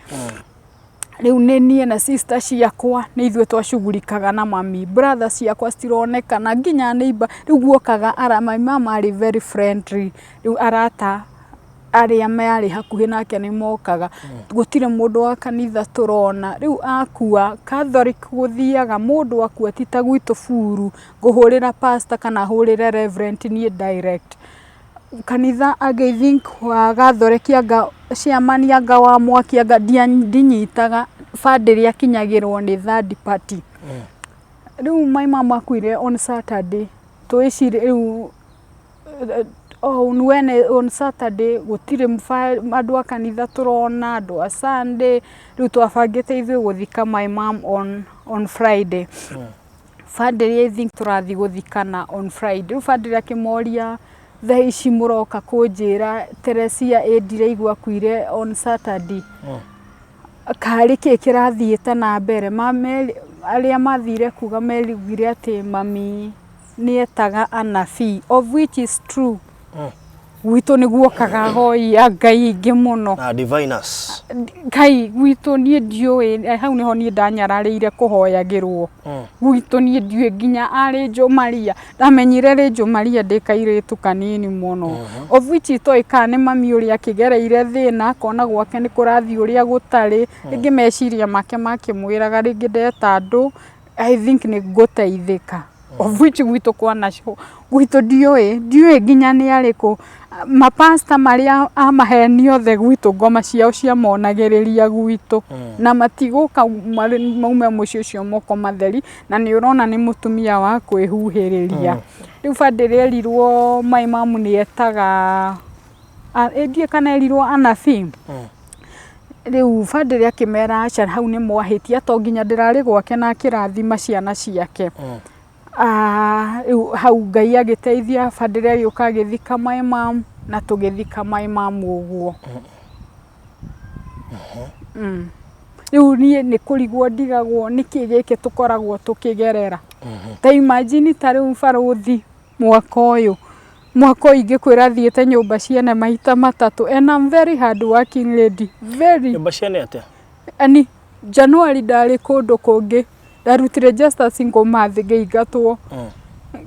Rĩu nĩ niĩ na sister ciakwa nĩ ithuĩ twacugurikaga na mami, brother ciakwa citironekana nginya neighbor. Rĩu guokaga ara, my mom arĩ very friendly, rĩu arata arĩa marĩ hakuhĩ nake nĩ mokaga, gũtirĩ mũndũ wa kanitha tũrona. Rĩu akua, Catholic gũthiaga mũndũ akua ti ta gwitũ buru ngũhũrĩra pastor kana hũrĩre reverend niĩ direct kanitha angĩ, I think wa Gathoreki anga chairman anga wa mwaki anga ndinyitaga, bandĩrĩ akinyagĩrwo nĩ third party. Rĩu my mom akuire on Saturday, twĩcirie rĩu on on Saturday gũtirĩ andũ a kanitha tũrona, andũ a Sunday, rĩu twabangĩte ithuĩ gũthika my mom on Friday. Bandĩrĩ I think tũrathiĩ gũthikana on Friday, rĩu bandĩrĩ akĩmoria, thaa ici mũroka kũnjĩra Teresia ĩ ndiraigua akuire on Saturday, karĩ kĩ kĩrathiĩte na mbere? Arĩa mathire kuga merugire atĩ mami nĩ etaga anabii, of which is true. Gwitũ nĩ guokaga ahoi a Ngai aingĩ mũno. Na diviners. Ngai gwitũ niĩ ndiũĩ, hau nĩho niĩ ndanyararĩire kũhoyagĩrwo. Gwitũ niĩ ndiũĩ nginya arĩ Njũ Maria, ndamenyire rĩ Njũ Maria ndĩ kairĩtu kanini mũno, of which itoĩ kana nĩ mami ũrĩa akĩgereire thĩna akona gwake nĩ kũrathiĩ ũrĩa gũtarĩ, rĩngĩ meciria make makĩmwĩraga rĩngĩ ndeta andũ I think nĩ ngũteithĩka, of which gwitũ kwanacio gwitũ ndiũĩ nginya nĩ arĩkũ mapasta marĩa a maheni othe gwitũ, ngoma ciao ciamonagĩrĩria gwitũ na matigũka maume mũciĩ ũcio moko matheri, na nĩ ũrona nĩ mũtumia wa kwĩhuhĩrĩria. Rĩu bandĩrĩ erirwo my mom nĩ etaga, ndiũĩ kana erirwo anabii. Rĩu bandĩrĩ akĩmera aca, hau nĩ mwahĩtia, to nginya ndĩrarĩ gwake na akĩrathima ciana ciake. Rĩu hau Ngai agĩteithia, bandĩrĩ agĩũka agĩthika my mom na tũgĩthika my mom ũguo. Rĩu niĩ nĩ kũrigwo ndigagwo nĩkĩ gĩkĩ tũkoragwo tũkĩgerera. Ta imagine ta rĩu barũthi mwaka ũyũ ingĩkwĩra thiĩte nyũmba ciene maita 3, and I'm very hard working lady, very. Nyũmba ciene atĩa? Ani January ndarĩ kũndũ kũngĩ, ndarutire just a single month ngĩingatwo.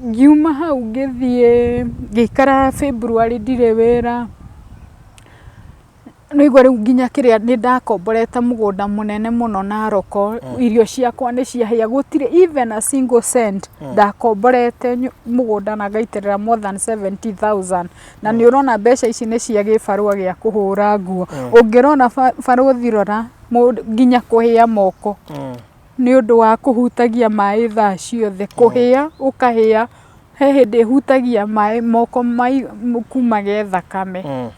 Ngiuma hau ngĩthiĩ ngĩikara February ndirĩ wĩra. Nĩũigua rĩu nginya kĩrĩa nĩ ndakomborete mũgũnda mũnene mũno Naroko, irio ciakwa nĩ ciahĩa, gũtirĩ even a single cent. Ndakomborete mũgũnda na ngaitĩrĩra more than 70,000, na nĩ ũrona mbeca ici nĩ cia gĩbarũa gĩa kũhũra nguo. Ũngĩrona barũthi rora nginya kũhĩa moko nĩ ũndũ wa kũhutagia maĩ thaa ciothe, kũhĩa ũkahĩa, he hĩndĩ hutagia maĩ moko kumage thakame.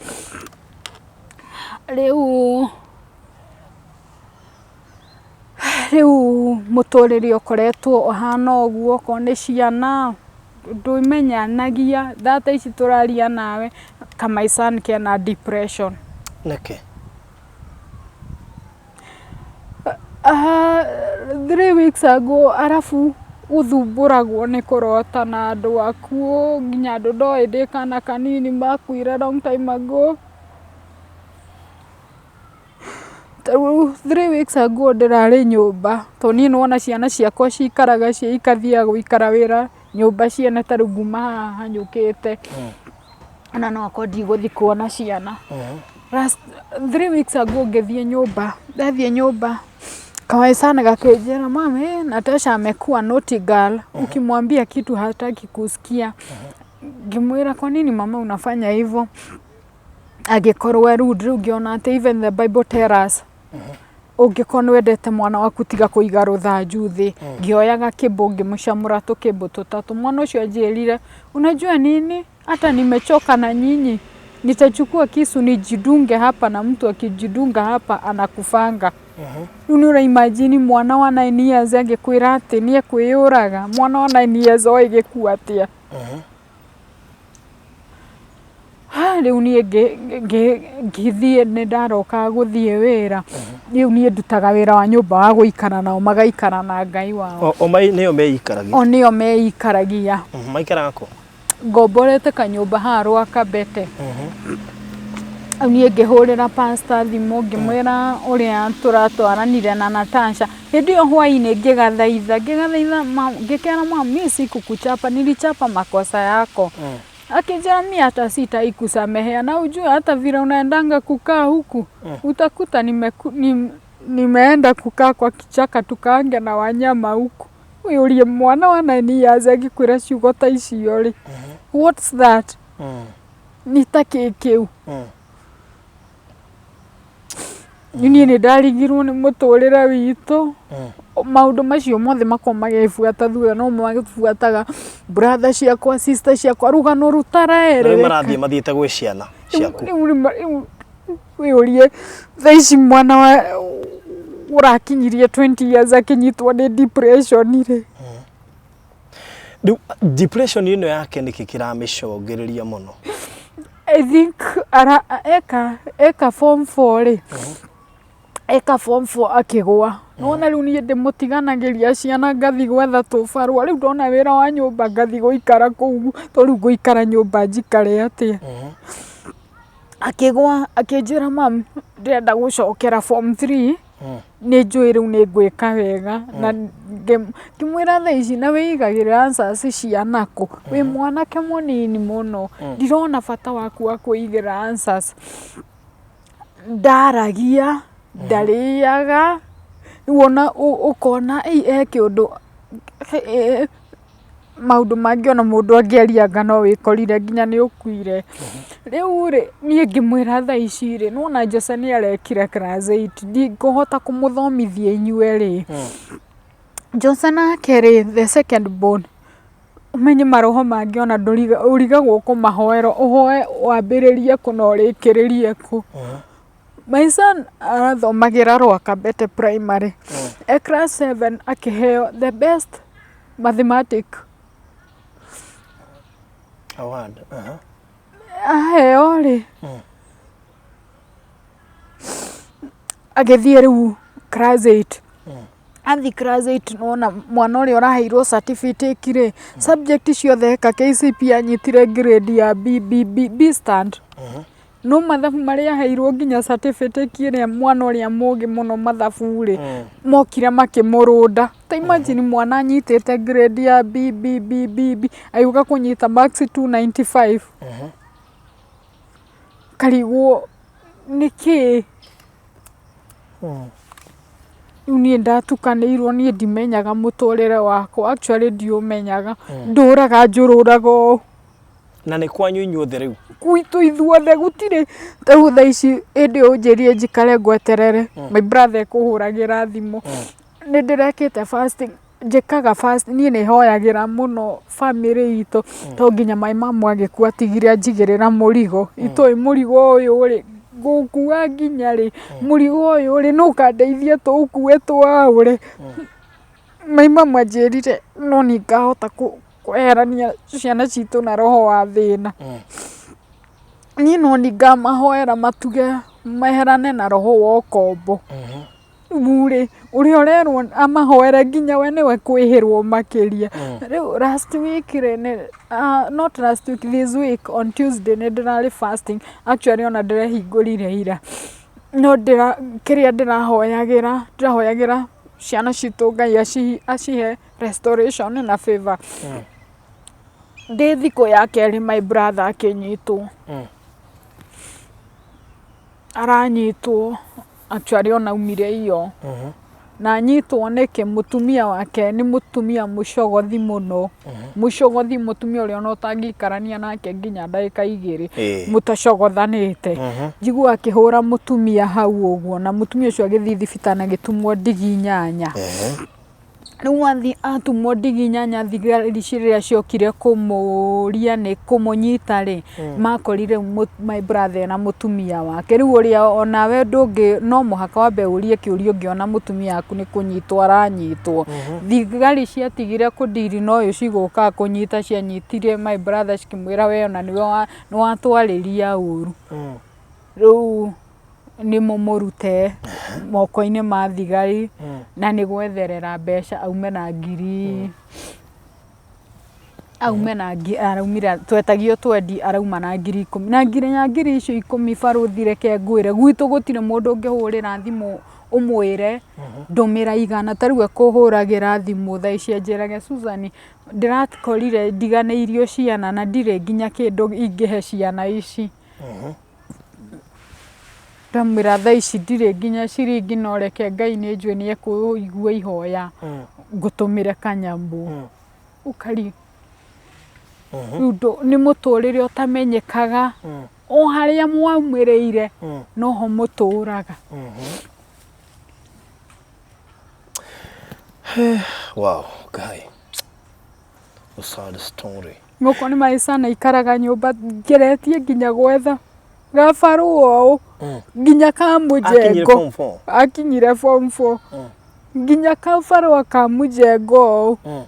Rĩu mũtũrĩre ũkoretwo ũhana ũguo, okorwo nĩ ciana ndũmenyanagia, thaa ta ici tũraria nawe ka my son kena depression. Nĩkĩ? 3 weeks ago, arabu gũthumbũragwo nĩ kũrota na andũ akuũ, nginya andũ ndoĩ ndĩ kana kanini makuire long time ago. Tarĩu 3 weeks ago ndĩrarĩ nyũmba, tondũ niĩ nĩwona ciana ciakwa cikaraga ciĩ ikathiaga gũikara wĩra nyũmba ciene, ta rĩu nguma haha hanyũkĩte ona no akorwo ndigũthiĩ kuona ciana. Last 3 weeks ago ngĩthiĩ nyũmba, ndathiĩ nyũmba kawaisana gakĩnjĩra, "Mum, Natasha amekuwa naughty girl, ukimwambia kitu hataki kusikia." Ngĩmwĩra, "Kwa nini mama unafanya hivyo?" Agĩkorwo e rude. Rĩu ngĩona atĩ even the Bible tell us, ũngĩkorwo nĩ wendete mwana waku, tiga kũiga rũthanju thĩ. Ngĩoya gakĩmbũ ngĩmũcamũra tũkĩmbũ tũtatũ. Mwana ũcio anjĩrire, "Unajua nini, hata nimechoka na nyinyi, nitachukua kisu nijidunge hapa, na mtu akijidunga hapa anakufanga." Rĩu nĩ ũra imagine mwana wa 9 years angĩkwĩra atĩ nĩ ekwĩyũraga? Mwana wa 9 years oĩ gĩkuũ atĩa? Ha, rĩu niĩ ngĩthiĩ, nĩ ndarokaga gũthiĩ wĩra. Rĩu niĩ ndutaga wĩra wa nyũmba wa gũikara nao, magaikara na Ngai wao. O nĩo meikaragia? O nĩo meikaragia. Maikaraga kũ? Ngomborete kanyũmba haha Rwakabete. Rĩu niĩ ngĩhũrĩra pastor thimũ, ngĩmwĩra ũrĩa tũratwaranire na Natasha hĩndĩ ĩyo hwainĩ, ngĩgathaitha ngĩkera, "Mum, mi sikukuchapa, nilichapa makosa yako." Akĩnjĩra, "Mi hata sitai kusamehea, na ujue hata vile unaendanga kukaa huku utakuta nimeenda kukaa kwa kichaka tukaange na wanyama huku." Wĩyũrie, mwana wa 9 years angĩkwĩra ciugo ta icio rĩ, what's that? Nĩ ta kĩ kĩu? Niĩ nĩ ndarigirwo nĩ mũtũrĩre witũ. Maũndũ macio mothe makorwo magĩbuata thutha, no magĩbuataga brother ciakwa, sister ciakwa, rũgano Na rĩu rũtaraerereka. Marathiĩ mathiĩte gwĩ ciana ciaku. Rĩu wĩyũrie, thaa ici mwana wa ũrakinyirie 20 years akinyitwo nĩ depression rĩ. Rĩu depression ĩno yake nĩkĩ kĩramĩcũngĩrĩria mũno? I think ara eka form 4 rĩ, eka form 4 akĩgũa. Nĩwona rĩu niĩ ndĩmũtiganagĩria ciana, ngathi gwetha tũbarũa. Rĩu ndona wĩra wa nyũmba, ngathi gũikara kũu, to rĩu ngũikara nyũmba njikare atĩa? Akĩgũa, akĩnjĩra, "Mum, ndĩrenda gũcokera form 3, nĩ njũĩ rĩu nĩ ngwĩka wega." Na ngĩmwĩra, "Thaa ici na wĩigagĩrĩra answers cia nakũ? Wĩ mwanake mũnini mũno, ndirona bata waku wa kwĩigĩra answers." Ndaragia, ndarĩaga. Rĩu ona ũkona ĩ he kĩũndũ, maũndũ mangĩ ona mũndũ angĩaria no wĩkorire nginya nĩ ũkuire. Rĩu rĩ, niĩ ngĩmwĩra, "Thaa ici rĩ, nĩwona Jose nĩ arekire class 8, ndingũhota kũmũthomithia inyuerĩ." Jose nake rĩ, the second born, ũmenye maroho mangĩ ona ũrigagwo kũmahoera, ũhoe wambĩrĩrie kũ na ũrĩkĩrĩrie kũ. My son arathomagĩra Rwakabete Primary. E class 7 akĩheo the best mathematic award. Aha. Aheo rĩ, agĩthiĩ rĩu class 8. Athiĩ class 8, nona mwana ũrĩa ũraheirwo certificate rĩ, subject ciothe eka KCPE anyitire grade ya B, B, B, B stand. No mathabu marĩa aheirwo nginya certificate ĩrĩa, mwana ũrĩa mũgĩ mũno mathabu rĩ, mokire makĩmũrũnda. Ta imagine mwana anyitĩte grade ya B, B, B, B, B, agĩũka kũnyita marks 295, karigwo Nĩ kĩĩ? Rĩu niĩ ndatukanĩirwo niĩ ndimenyaga mũtũrĩre wakwa actually ndiũmenyaga ndũraga njũrũraga ũũ. Na nĩ kwanyu inyuothe rĩu? Gwitũ ithuothe gũtirĩ ta rĩu thaa ici hĩndĩ ĩyo ũnjĩrire njikare ngweterere my brother ekũhũragĩra thimũ nĩ ndĩrekĩte fasting njĩkaga fast niĩ nĩ hoyagĩra mũno bamĩrĩ itũ to nginya my mom agĩkua atigire anjigĩrĩra mũrigo itoĩ mũrigo ũyũ rĩ ngũkua nginya rĩ mũrigo ũyũ rĩ nũ ũkandeithia tũũkue tũwaũre my mom anjĩrire no niĩ ngahota kweherania ciana citũ na roho wa thĩna niĩ no niĩ ngamahoera matuge meherane na roho wa ũkombo Rĩu rĩ, ũrĩa ũrerwo amahoere nginya we nĩwe kwĩhĩrwo makĩria. Rĩu last week rĩ, not last week, this week on Tuesday nĩ ndĩrarĩ fasting, actually ona ndĩrehingũrire ira. No kĩrĩa ndĩrahoyagĩra, ndĩrahoyagĩra ciana citũ Ngai acihe restoration na favour. Ndĩ thikũ ya kerĩ my brother akĩnyitwo. Aranyitwo actually ona aumire iyo na anyitwo nĩkĩ mũtumia wake nĩ mũtumia mũcogothi mũno mũcogothi mũtumia ũrĩa ona ũtangĩikarania nake nginya ndagĩka igĩrĩ mũtacogothanĩte njigua akĩhũra mũtumia hau ũguo na mũtumia ũcio agĩthiĩ thibitarĩ agĩtumwo ndigi inyanya. Rĩu athiĩ atumwo ndigi inyanya thigari rĩrĩa ciokire kũmũria nĩ kũmũnyita rĩ, makorire my brother ena mũtumia wake. Rĩu ũrĩa onawe ndũngĩ no mũhaka wambe ũrie kĩũria ũngĩona mũtumia waku nĩ kũnyitwo aranyitwo. Thigari ciatigire kũ deal na ũyũ cigũkaga kũnyita cianyitire my brother cikĩmwĩra we ona nĩwe watwarĩria ũru. Rĩu nĩ mũmũrute moko-inĩ ma thigari na nĩ gwetherera mbeca aume na ngiri aume na ngiri araumire twetagio twendi arauma na ngiri ikũmi na nginya ngiri icio ikũmi barũthi reke ngwĩre gwitũ gũtirĩ mũndũ ũngĩhũrĩra thimũ ũmwĩre ndũmĩra igana ta rĩu ekũhũragĩra thimũ thaa ici anjĩrage Susan ndĩrakorire ndiganĩirio ciana na ndirĩ nginya kĩndũ ingĩhe ciana ici. Ndamwĩra thaa ici ndirĩ nginya ciringi no reke Ngai nĩ njũĩ nĩ ekũigua ihoya ngũtũmĩre kanyamũ. Ũkari rĩu nĩ mũtũrĩre ũtamenyekaga o harĩa mwaumĩrĩire noho mũtũraga. Wow, Ngai. A sad story. Gũkũ nĩ maicana ikaraga nyũmba ngeretie nginya gwetha gabarũa ũũ nginya ka Akinyire mũjengo form 4. akinyire form 4 nginya kabarũa ka mũjengo ũũ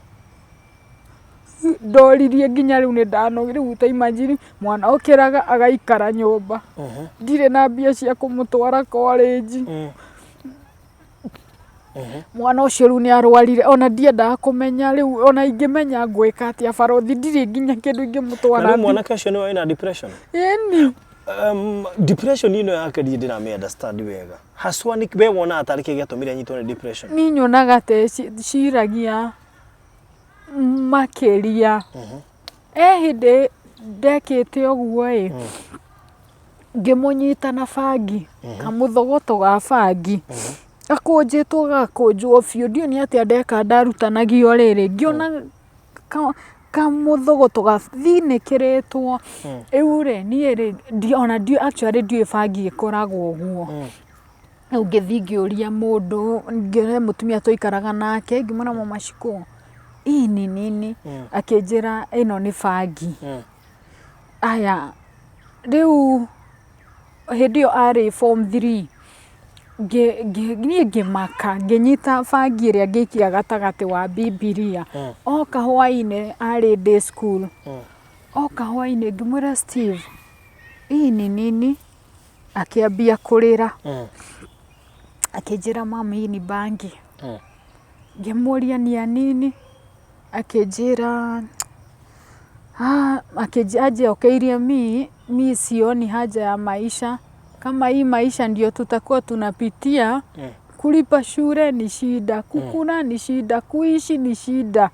ndoririe nginya rĩu nĩ ndanogi rĩu ta imagine mwana okĩraga agaikara nyũmba ndirĩ na mbia cia kũmũtwara college Mwana ũcio rĩu nĩ arwarire ona ndiendaga kũmenya rĩu ona ingĩmenya ngwĩka atĩa barothi ndirĩ nginya kĩndũ ingĩmũtwara. Na rĩu mwanake ũcio nĩwe wĩna depression? Ĩni. Depression ĩno yake ndirĩ ndĩramĩ understand wega. Haswa nĩ we wonaga tarĩ kĩ gĩatũmire anyitwo nĩ depression? Niĩ nyonaga ta eciragia makĩria. He hĩndĩ ndekĩte ũguo ĩ, ngĩmũnyita na bangi, kamũthogoto ga bangi, gakũnjĩtwo gagakũnjwo biũ, ndiũĩ nĩ atĩa ndeka ndarutanagio rĩrĩ, ngĩona kamũthogoto gathinĩkĩrĩtwo, rĩu rĩ, niĩ rĩ, ona actually ndiũĩ bangi ĩkoragwo ũguo. Rĩu ngĩthiĩ ngĩũria mũndũ, ngĩũria mũtumia twaikaraga nake, ngĩmwĩra mama Shiko, hii ni nini? Akĩnjĩra ĩno nĩ bangi. Aya, rĩu hĩndĩ ĩyo arĩ form three, niĩ ngĩmaka, ngĩnyita bangi ĩrĩa ngĩikia gatagatĩ wa Bibilia. Oka hwainĩ arĩ day school, oka hwainĩ ngĩmwĩra Steve, hii ni nini? Akĩambia kũrĩra. Akĩnjĩra mum hii ni bangi. Ngĩmũria ni ya nini? Akĩnjĩra anjokeirie mi sioni haja ya maisha. Kama hii maisha ndio tutakuwa tunapitia, kulipa shule ni shida, kukula ni shida, kuishi ni shida.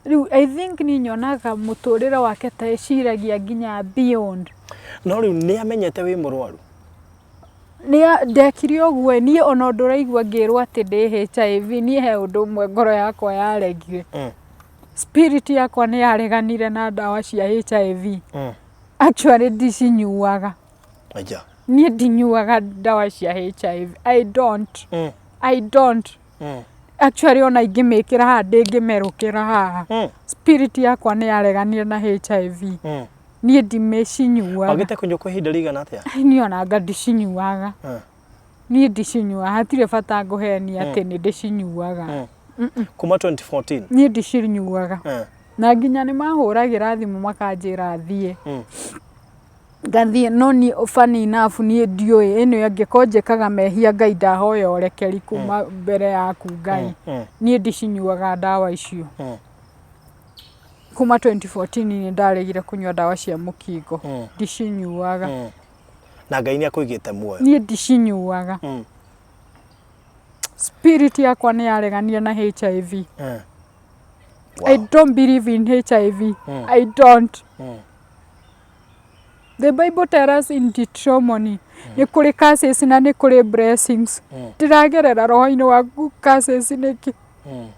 Rĩu I think niĩ nyonaga mũtũrĩre wake ta eciragia nginya beyond. No rĩu nĩ amenyete wĩ mũrwaru? Nĩ ndekire ũguo ĩ, niĩ ona ũndũ ũraigua ngĩrwo atĩ ndĩ HIV, niĩ he ũndũ ũmwe ngoro yakwa yaregire. Spirit yakwa nĩ yareganire na ndawa cia HIV. Actually ndicinyuaga. Aja. Niĩ ndinyuaga ndawa cia HIV. I don't. I don't. Actually ona ingĩmĩkĩra haha ndĩngĩmerũkĩra haha. Spirit yakwa nĩ yareganire na HIV. Niĩ ndimĩcinyuaga. Wagĩte kũnyua kwa ihinda rĩigana atĩa? Niĩ ona anga ndicinyuaga. Niĩ ndicinyuaga hatirĩ bata ngũhenie atĩ nĩ ndĩcinyuaga. Kuma 2014? Niĩ ndicinyuaga. Na nginya nĩ mahũragĩra thimũ makanjĩra thiĩ. Ngathiĩ no niĩ funny enough niĩ ndiũĩ ĩno angĩkorwo njĩkaga mehia Ngai ndahoya ũrekeri kuma mbere yaku Ngai. Niĩ ndicinyuaga ndawa icio. Kuma 2014 nĩ ndaregire kũnyua ndawa cia mũkingo. Ndicinyuaga. Na Ngai nĩ akũigĩte muoyo. Niĩ ndicinyuaga. Spirit yakwa nĩ yareganire na HIV. I don't believe in HIV. I don't. The Bible tells us in Deuteronomy nĩ kũrĩ curses na nĩ kũrĩ blessings. Ndĩragerera roho-inĩ waku curses nĩkĩ?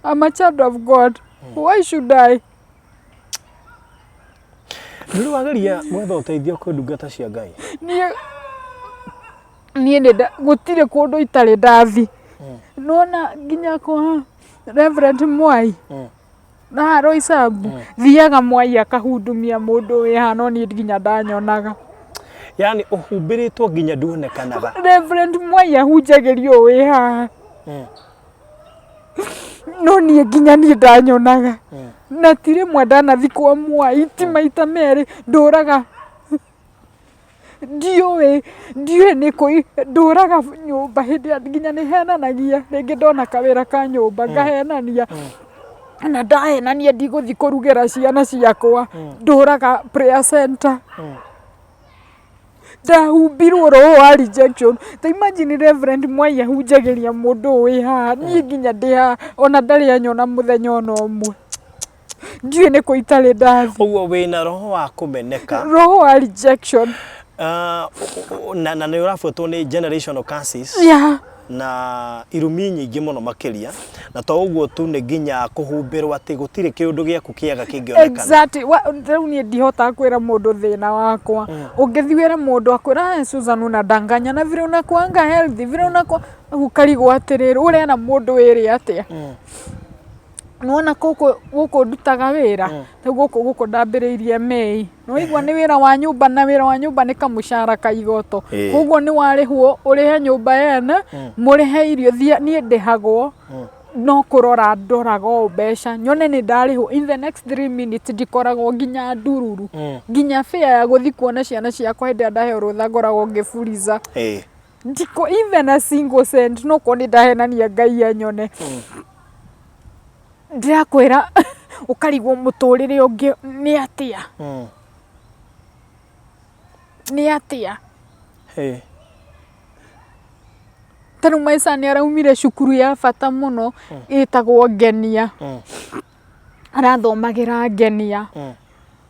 I'm a child of God. Why should I? Nĩ ũrĩ wageria gwetha ũteithio kwĩ ndungata cia Ngai? Niĩ niĩ nĩ nda gũtirĩ kũndũ itarĩ ndathi. Nĩwona nginya kwa Reverend Mwai na Roysambu thiaga Mwai akahudumia mũndũ wĩ haha no niĩ nginya ndanyonaga. Yaani ũhumbĩrĩtwo nginya nduonekanaga. Reverend Mwai ahunjagĩria ũyũ wĩ haha. No niĩ nginya niĩ ndanyonaga. Na ti rĩmwe ndanathi kwa Mwai ti maita merĩ ndũraga ndiũĩ ndiũĩ nĩkũ ndũraga nyũmba hĩndĩ ĩrĩa nginya nĩ henanagia rĩngĩ ndona kawĩra ka nyũmba ngahenania na ndahenania ndigũthiĩ kũrugĩra ciana ciakwa ndũraga prayer center ndahumbirwo roho wa rejection ta imagine Reverend Mwai ahunjagĩria mũndũ ũyũ wĩ haha niĩ nginya ndĩ haha ona ndarĩ anyona mũthenya ona ũmwe ndiũĩ nĩkũ itarĩ ndathiĩ. Ũguo wĩna roho wa kũmeneka. Roho wa rejection. Na nĩ ũrabuatwo nĩ generational curses. Yeah. Na irumi nyingĩ mũno makĩria na to ũguo tu nĩ nginya kũhumbĩrwo atĩ gũtirĩ kĩũndũ gĩaku kĩega kĩngĩonekana. Exactly. Rĩu niĩ ndihotaga kwĩra mũndũ thĩna wakwa. Ũngĩthiĩ wĩre mũndũ akwĩra eh, Susan unadanganya na vile unakuanga healthy vile unakuwa ũkarigwo atĩrĩrĩ ũrera mũndũ wĩrĩ atĩa. Nĩwona gũkũ gũkũ ndutaga wĩra rĩu gũkũ gũkũ ndambĩrĩirie May nĩwaigua nĩ wĩra wa nyũmba na wĩra wa nyũmba nĩ kamũcara ka igoto koguo nĩ warĩhwo ũrĩhe nyũmba yene mũrĩhe irio thiĩ niĩ ndĩhagwo no kũrora ndoraga o mbeca nyone nĩ ndarĩhwo in the next 3 minutes ndikoragwo nginya ndururu nginya fare ya gũthiĩ kuona ciana ciakwa hĩndĩ ĩrĩa ndaheo rũtha ngoragwo ngĩburiza ndiko even a single cent no korwo nĩ ndahenania Ngai anyone ndĩrakwĩra ũkarigwo mũtũrĩre ũngĩ nĩ atĩa nĩ atĩa ta rĩu maica nĩ araumire cukuru ya bata mũno ĩtagwo Ngenia arathomagĩra Ngenia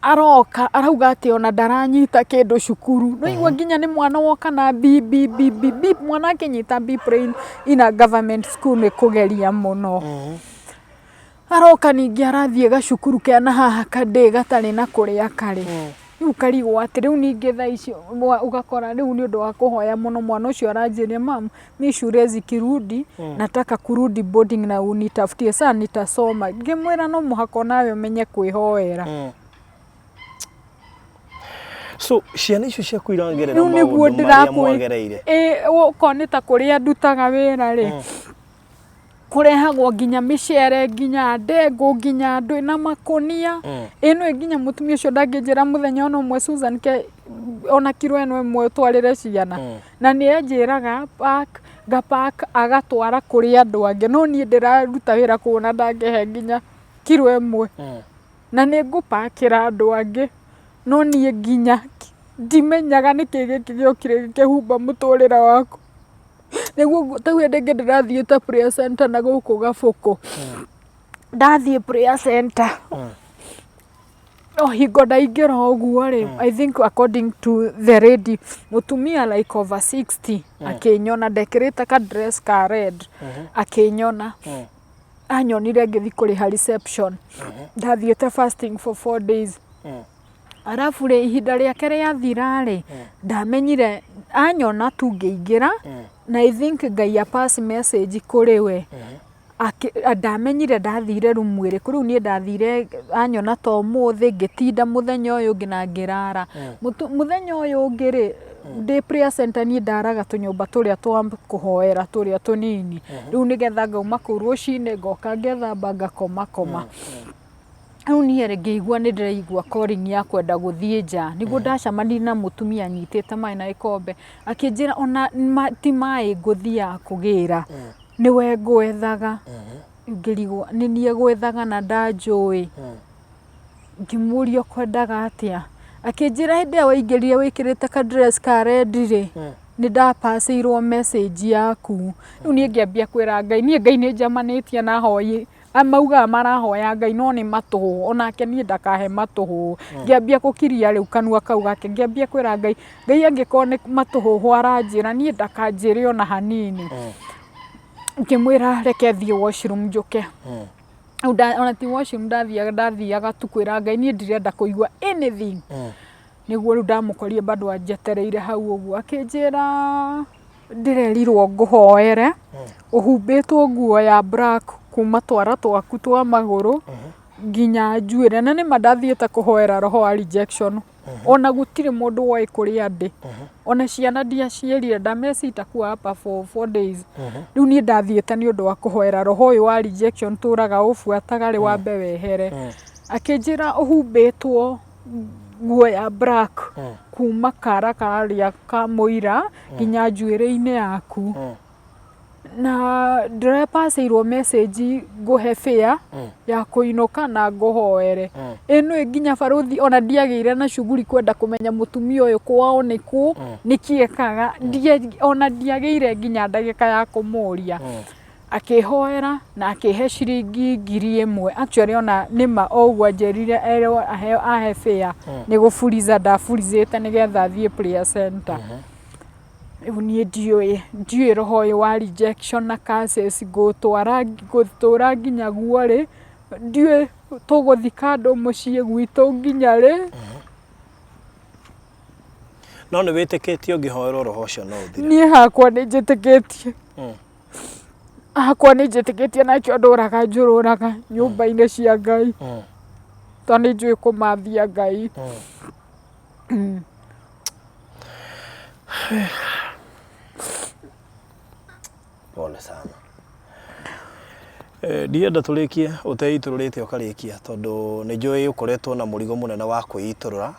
aroka arauga atĩ ona ndaranyita kĩndũ cukuru no igua nginya nĩ mwana woka na B B B B B mwana akĩnyita B plain in a government school nĩ kũgeria mũno aroka ningĩ arathiĩ gacukuru kena haha kadĩ gatarĩ na kũrĩa karĩ rĩu ũkarigwo atĩ rĩu ningĩ thaa ici ũgakora rĩu nĩ ũndũ wa kũhoya mũno mwana ũcio aranjĩria mam mi shule zikirudi nataka kurudi boarding na unitafutie saa nitasoma ngĩmwĩra no mũhaka onawe ũmenye kwĩhoera So ciana icio ciaku iragerera rĩu nĩguo maũndũ marĩa ndĩrakwĩ mwagereire. Ĩ, okorwo nĩ ta kũrĩa ndutaga wĩra rĩ kũrehagwo nginya mĩcere nginya ndengũ nginya ndũ na makũnia ĩno nginya mũtumia ũcio ndangĩnjĩra mũthenya ona ũmwe Susan ke ona kiro ĩno ĩmwe ũtwarĩre ciana na nĩ anjĩraga pack ngapack agatwara kũrĩ andũ angĩ no niĩ ndĩraruta wĩra kũu na ndangĩhe nginya kiro ĩmwe na nĩ ngũpakĩra andũ angĩ no niĩ nginya ndimenyaga nĩkĩ gĩkĩ gĩokire gĩkĩhumba mũtũrĩre wakwa nĩguo ta hĩndĩ ĩngĩ ndĩrathiĩte prayer center na gũkũ Gabũkũ ndathiĩ prayer center No hingo ndaingĩra ũguo rĩ, I think according to the lady, mũtumia like over 60 akĩnyona, ndekĩrĩte ka dress ka red, akĩnyona. Anyonire ngĩthiĩ kũrĩha reception. Ndathiĩte fasting for 4 days. Arabu rĩ, ihinda rĩake rĩathira rĩ, ndamenyire anyona tu ngĩingĩra, na I think Ngai a pass message kũrĩ we. Ndamenyire ndathire rumu ĩrĩkũ. Rĩu niĩ ndathire anyona ta ũmũthĩ, ngĩtinda mũthenya ũyũ ũngĩ na ngĩrara. Mũthenya ũyũ ũngĩ rĩ, ndĩ prayer center, niĩ ndaraga tũnyũmba tũrĩa twa kũhoera tũrĩa tũnini. Rĩu nĩgetha ngauma kũu rũcinĩ, ngoka ngethamba, ngakoma koma. Rĩu niĩ rĩ, ngĩigua nĩ ndĩraigua calling ya kwenda gũthiĩ nja. Nĩguo ndacemanirie na mũtumia anyitĩte maĩ na gĩkombe, akĩnjĩra ona ti maĩ ngũthiaga kũgĩra, nĩwe ngwethaga. Ngĩrigwo nĩ niĩ gwethaga na ndanjũĩ. Ngĩmũria, "Ũkwendaga atĩa?" Akĩnjĩra, "Hĩndĩ ĩrĩa waingĩrire wĩkĩrĩte ka dress ka red rĩ, nĩ ndapacĩirwo message yaku." Rĩu niĩ ngĩambia kwĩra Ngai, niĩ Ngai nĩ njamanĩtie na ahoi maugaga marahoya Ngai no nĩ matũhũ, onake niĩ ndakahe matũhũ. Ngĩambia gũkiria rĩu kanua kau gake, ngĩambia kwĩra Ngai, "Ngai, angĩkorwo nĩ matũhũhũ aranjĩra, niĩ ndakanjĩre ona hanini." Ngĩmwĩra reke thiĩ washroom njũke. Rĩu ona ti washroom ndathiaga, ndathiaga tu kwĩra Ngai niĩ ndirenda kũigua anything. Nĩguo rĩu ndamũkorire bado anjetereire hau ũguo, akĩnjĩra, "Ndĩrerirwo ngũhoere, ũhumbĩtwo nguo ya black kuma twara twaku twa magũrũ nginya njuĩrĩ." Na nĩma ndathiĩte kũhoera roho wa rejection, ona gũtirĩ mũndũ woĩ kũrĩa ndĩ, ona ciana ndiaciĩrire, ndameci itakuwa hapa for 4 days. Rĩu niĩ ndathiĩte nĩ ũndũ wa kũhoera roho ũyũ wa rejection tũraga ũbuataga rĩ, wambe wehere. Akĩnjĩra, "Ũhumbĩtwo nguo ya black kuma kara karĩa ka mũira nginya njuĩrĩ-inĩ yaku, na ndĩrepacĩirwo message ngũhe fare ya kũinũka na ngũhoere ĩno." Nginya barũthi ona ndiagĩire na shughuli kwenda kũmenya mũtumia ũyũ kwao nĩ kũ, nĩkĩ ekaga. Ona ndiagĩire nginya ndagĩka ya kũmũria. Akĩhoera na akĩhe ciringi 1000. Actually, ona nĩma o ũguo anjĩrire erwo ahe fare, nĩ gũburiza ndaburizĩte nĩgetha thiĩ prayer center. Rĩu niĩ ndiũĩ roho ũyũ wa rejection na curses ngũtwara ngũtũra nginya guo rĩ, ndiũĩ tũgũthika andũ mũciĩ gwitũ nginya rĩ. No nĩ wĩtĩkĩtie ũngĩhoerwo roho ũcio no ũthire? Niĩ hakwa nĩ njĩtĩkĩtie, hakwa nĩ njĩtĩkĩtie, nakĩo ndũraga njũrũraga nyũmba-inĩ cia Ngai, tondũ nĩ njũĩ kũmathia Ngai. Pole sana. Ndienda tũrĩkie ũteitũrũrĩte ũkarĩkia, tondũ nĩ njũĩ ũkoretwo na mũrigo mũnene wa kwĩitũrũra,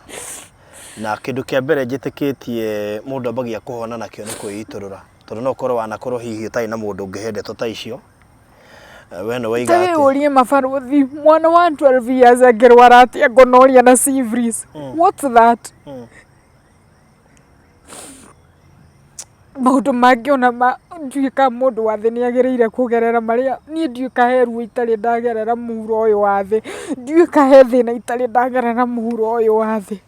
na kĩndũ kĩa mbere njĩtĩkĩtie mũndũ ambagia kũhona nakĩo nĩ kwĩitũrũra, tondũ no ũkorwo wanakorwo hihi ũtarĩ na mũndũ ũngĩhe ndeto ta icio. We nĩ waiga Ta atĩ wĩyũrie, mabarũthi, mwana wa 12 years angĩrwara atĩa gonorrhea na syphilis? What's that? Maũndũ mangĩ ona ma ndiũĩ kana mũndũ wa thĩ nĩ agĩrĩire kũgerera marĩa niĩ. Ndiũĩ kana he ruo itarĩ ndagerera mũhuro ũyũ wa thĩ, ndiũĩ kana he thĩna itarĩ ndagerera mũhuro ũyũ wa thĩ.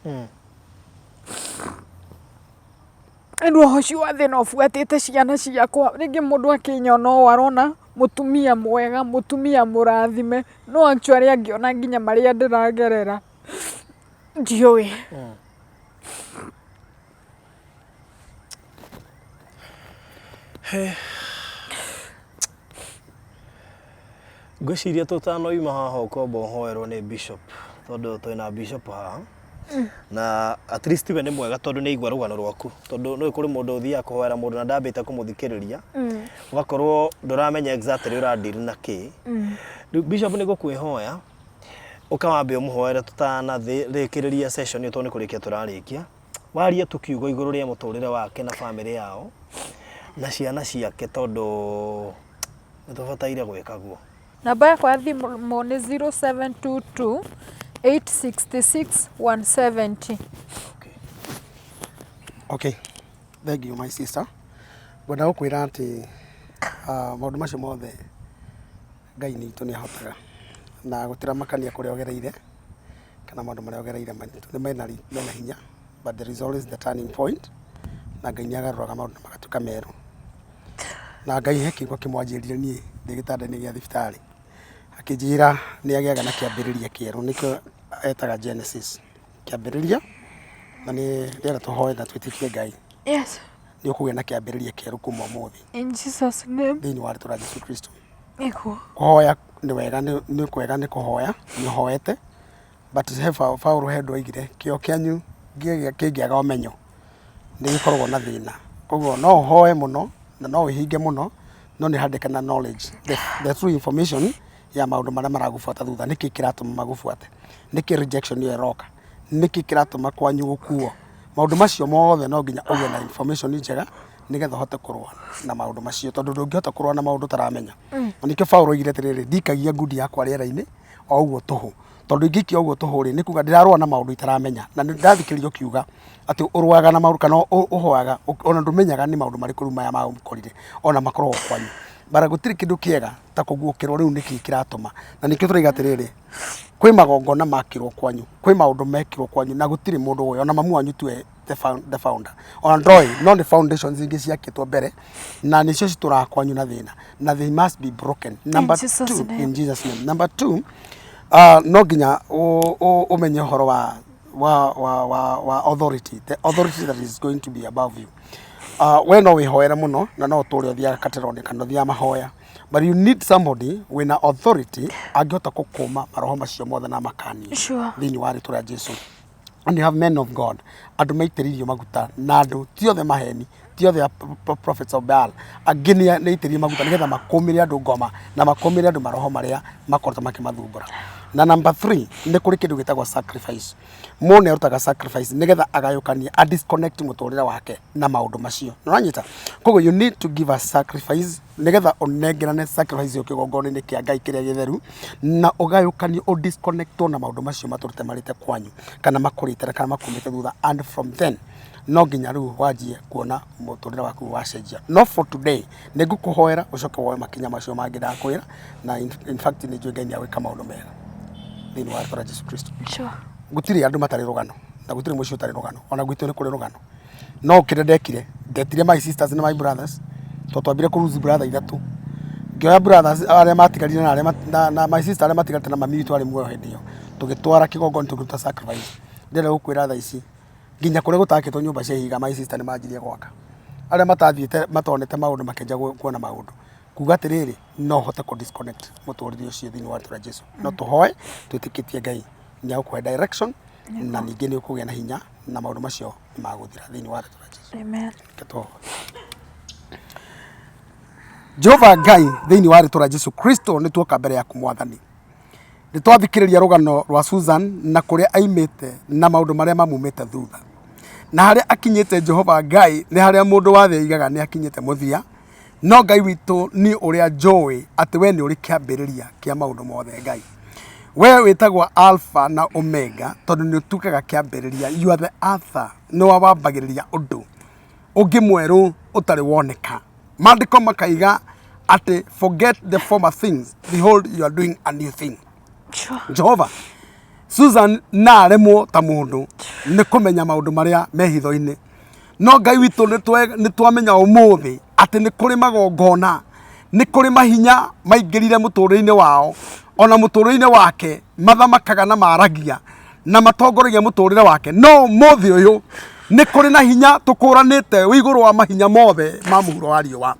Roho ũcio wa thĩna ũbuatĩte ciana ciakwa. Rĩngĩ mũndũ akĩnyona ũũ arona mũtumia mwega, mũtumia mũrathime, no actually angĩona nginya marĩa ndĩragerera, ndiũĩ. Ngwĩciria tũtanoima haha ũkomba ũhoerwo nĩ bishop, tondũ twĩna bishop haha, na at least we nĩ mwega tondũ nĩ aigua rũgano rwaku, tondũ nĩ kũrĩ mũndũ ũthiaga kũhoera mũndũ na ndambĩte kũmũthikĩrĩria, ũgakorwo ndũramenya exactly ũra deal na kĩ. Rĩu bishop, nĩ gũkwĩhoya ũkawambe ũmũhoere tũtanarĩkĩrĩria session ĩyo, tondũ nĩ kũrĩkia tũrarĩkia. Warie tu kiugo igũrũ rĩa mũtũrĩre wake na bamĩrĩ yao na ciana ciake, tondũ nĩ tũbataire gwĩka guo. Namba yakwa ya thimũ nĩ 0722 866 170. Okay. Okay, thank you, my sister. Ngwenda gũkwĩra atĩ maũndũ macio mothe Ngai nĩ itũ nĩ ahotaga, na gũtiramakania kũrĩa ũgereire. Kana maũndũ marĩa ũgereire maritũ nĩ mena mena hinya, but there is always the turning point, na Ngai nĩ agarũraga maũndũ magatuĩka merũ. Na Ngai he kiugo kĩmwe anjĩrire niĩ ndĩ gĩtanda-inĩ gĩa thibitarĩ, akĩnjĩra nĩ agĩaga na kĩambĩrĩria kĩerũ, nĩkĩo etaga Genesis, kĩambĩrĩria, na nĩ ndĩrenda tũhoe na twĩtĩkie Ngai. Yes. Nĩ ũkũgĩa na kĩambĩrĩria kĩerũ kuma ũmũthĩ. In Jesus name. Thĩinĩ wa rĩtwa rĩa Jesu Kristo. Nĩguo. Kũhoya nĩ wega, nĩ kwega nĩ kũhoya, nĩ ũhoete, but he Paũlũ he ũndũ oigire, kĩo kĩanyu kĩngĩaga ũmenyo nĩ gĩkoragwo na thĩna. Koguo no ũhoe mũno na no wĩhinge mũno, no nĩ handĩkana knowledge, the true information ya maũndũ marĩa maragũbuata thutha, nĩkĩ kĩratũma magũbuate, nĩkĩ rejection ĩyo ĩroka, nĩkĩ kĩratũma kwanyu gũkuo. Maũndũ macio mothe no nginya ũgĩe na information njega nĩgetha ũhote kũrũa na maũndũ macio, tondũ ndũngĩhota kũrũa na maũndũ ũtaramenya. Na nĩkĩo Paũlũ oigire atĩrĩrĩ, ndikagia ngundi yakwa rĩera-inĩ o ũguo tũhũ, tondũ ingĩikia ũguo tũhũ rĩ, nĩ kuga ndĩrarũa na maũndũ itaramenya. Na nĩ ndathikĩrĩria ũkiuga atĩ ũrũaga na maũndũ kana ũhoyaga ona ndũmenyaga nĩ maũndũ marĩkũ rĩu maya magũkorire ona makoragwo kwanyu. But gũtirĩ kĩndũ kĩega ta kũguũkĩrwo rĩu nĩkĩ kĩratũma. Na nĩkĩo tũraiga atĩrĩrĩ, kwĩ magongona makirwo kwanyu, kwĩ maũndũ mekirwo kwanyu na gũtirĩ mũndũ ũĩ, ona mamu wanyu tiwe the founder. Ona ndoĩ, no nĩ foundations ingĩ ciakĩtwo mbere na nĩcio citũraga kwanyu na thĩna, na they must be broken. Number Jesus' two, name. in Jesus name. Number two, no nginya ũmenye ũhoro wa authority, the authority that is going to be above you. We no wĩhoere mũno na no ũtũre ũthiaga kateroni kana ũthiaga mahoya, but you need somebody wĩna authority angĩhota gũkũma maroho macio mothe na makanie thĩinĩ wa rĩtwa rĩa Jesu. And you have men of God, andũ maitĩrĩirio maguta, na andũ ti othe maheni, ti othe prophets of Baal, angĩ nĩ aitĩrĩrie maguta nĩgetha makũmĩre andũ ngoma na makũmĩre andũ maroho marĩa makoretwo makĩmathumbũra. Na number 3, nĩ kũrĩ kĩndũ gĩtagwo sacrifice. Mũndũ nĩ arutaga sacrifice nĩgetha agayũkanie, a disconnect mũtũrĩre wake na maũndũ macio. Nĩ ũranyita? Koguo you need to give a sacrifice nĩgetha ũnengerane sacrifice ĩyo kĩgongona-inĩ kĩa Ngai kĩrĩa gĩtheru, na ũgayũkanio, ũ disconnectwo na maũndũ macio matũrĩte marĩte kwanyu kana makũrĩte kana makumĩte thutha, and from then no nginya rĩu wanjie kuona mũtũrĩre waku wacenjia. No for today nĩ ngũkũhoera ũcoke woe makinya macio mangĩ ndakwĩra, na in fact nĩ njũĩ Ngai nĩ agwĩka maũndũ mega thĩinĩ wa rĩtwa rĩa Jesu Kristo. Gũtirĩ andũ matarĩ rũgano na gũtirĩ mũciĩ ũtarĩ rũgano, ona gwitũ nĩ kũrĩ rũgano. No kĩrĩa ndekire, ndetire my sisters na my brothers, tondũ twambire kũ lose brother ithatũ. Ngĩoya brothers arĩa matigarire na arĩa na my sister arĩa matigarĩte na mami witũ arĩ muoyo hĩndĩ ĩyo, tũgĩtwara kĩgongona tũkĩruta sacrifice. Ndĩrenda gũkwĩra thaa ici, nginya kũrĩa gũtakĩtwo nyũmba cia ihiga my sister nĩ manjirie gwaka. Arĩa matathiĩte matonete maũndũ makĩanjia kuona maũndũ. Kuga atĩrĩrĩ, no ũhote kũ disconnect mũtũrĩre ũcio thĩinĩ wa rĩtwa rĩa Jesu. No tũhoe twĩtĩkĩtie Ngai nĩ egũkũhe direction na ningĩ nĩ ũkũgĩa na hinya na maũndũ macio nĩ magũthira thĩinĩ wa rĩtwa rĩa Jesu. Amen. Reke tũhoe. Jehova Ngai thĩinĩ wa rĩtwa rĩa Jesu Kristo nĩ tuoka mbere yaku Mwathani. Nĩ twathikĩrĩria rũgano rwa Susan na kũrĩa aimĩte na maũndũ marĩa mamumĩte thutha. Na harĩa akinyĩte Jehova Ngai nĩ harĩa mũndũ wa thĩ aigaga nĩ akinyĩte mũthia. No Ngai witũ niĩ ũrĩa njũĩ atĩ we nĩ ũrĩ kĩambĩrĩria kĩa maũndũ mothe Ngai. We wĩtagwo Alpha na Omega tondũ nĩ ũtuĩkaga kĩambĩrĩria. You are the author, nĩwe wambagĩrĩria ũndũ ũngĩ mwerũ ũtarĩ woneka. Maandĩko makaiga atĩ forget the former things, behold you are doing a new thing. Jehova, Susan na aremwo ta mũndũ nĩ kũmenya maũndũ marĩa me hitho-inĩ. No Ngai witũ nĩ twamenya ũmũthĩ atĩ nĩ kũrĩ magongona, nĩ kũrĩ mahinya maingĩrire mũtũrĩre-inĩ wao, ona mũtũrĩre-inĩ wake, mathamakaga na maragia na matongoragia mũtũrĩre wake. No ũmũthĩ ũyũ nĩ kũrĩ na hinya tũkũranĩte wĩ igũrũ wa mahinya mothe ma mũhuro wa riũa.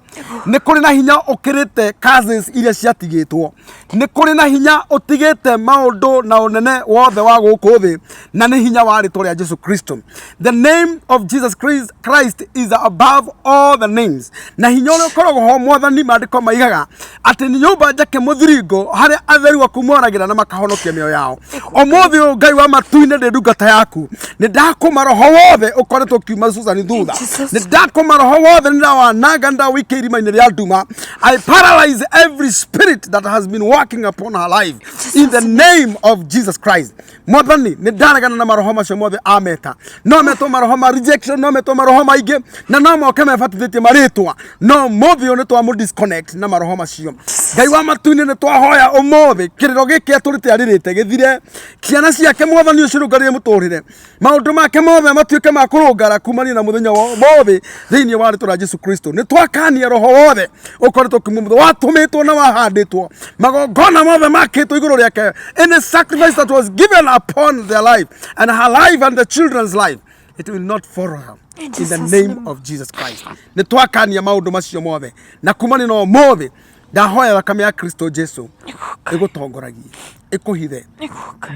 Nĩ kũrĩ na hinya ũkĩrĩte curses iria ciatigĩtwo. Nĩ kũrĩ na hinya ũtigĩte maũndũ na ũnene wothe wa gũkũ thĩ, na nĩ hinya wa rĩtwa rĩa Jesu Kristo. The name of Jesus Christ is above all the names. Na hinya ũrĩa ũkoragwo ho Mwathani, maandĩko maigaga atĩ nĩ nyũmba njake mũthiringo harĩa atheru aku moragĩra na makahonokia mĩoyo yao. Ũmũthĩ ũyũ Ngai wa matu-inĩ, ndĩ ndungata yaku, nĩ ndakũma roho wothe ũkoretwo ũkiuma Susan thutha. Jesus. Nĩ ndakũma roho wothe, nĩ ndawananga, nĩ ndawĩikia irima-inĩ rĩa nduma. I paralyze every spirit that has been working upon her life in the name of Jesus Christ. Mwathani, nĩ ndaregana na maroho macio mothe ameta. No metwo maroho ma rejection, no metwo maroho maingĩ, na no moke mebatithĩtie marĩtwa, no mũthĩ ũyũ nĩ twamũ disconnect na maroho macio. Ngai wa matu-inĩ, nĩ twahoya ũmũthĩ kĩrĩro gĩkĩ atũrĩte arĩrĩte gĩthire. Ciana ciake, Mwathani, ũcirũngarĩre mũtũrĩre, maũndũ make mothe matuĩke ma kũrũngara kumania na mũthenya wa ũmũthĩ thĩinĩ wa rĩtwa rĩa Jesu Kristo. Nĩ twakania roho wothe ũkoretwo ũkĩmũmũtha, watũmĩtwo na wahandĩtwo, magongona mothe makĩtwo igũrũ rĩake, any sacrifice that was given upon their life and her life and the children's life, it will not follow her in the Jesus' name name. of Jesus Christ. Nĩ twakania maũndũ macio mothe, na kumania na ũmũthĩ ndahoya thakame ya Kristo Jesu ĩgũtongoragie, ĩkũhithe.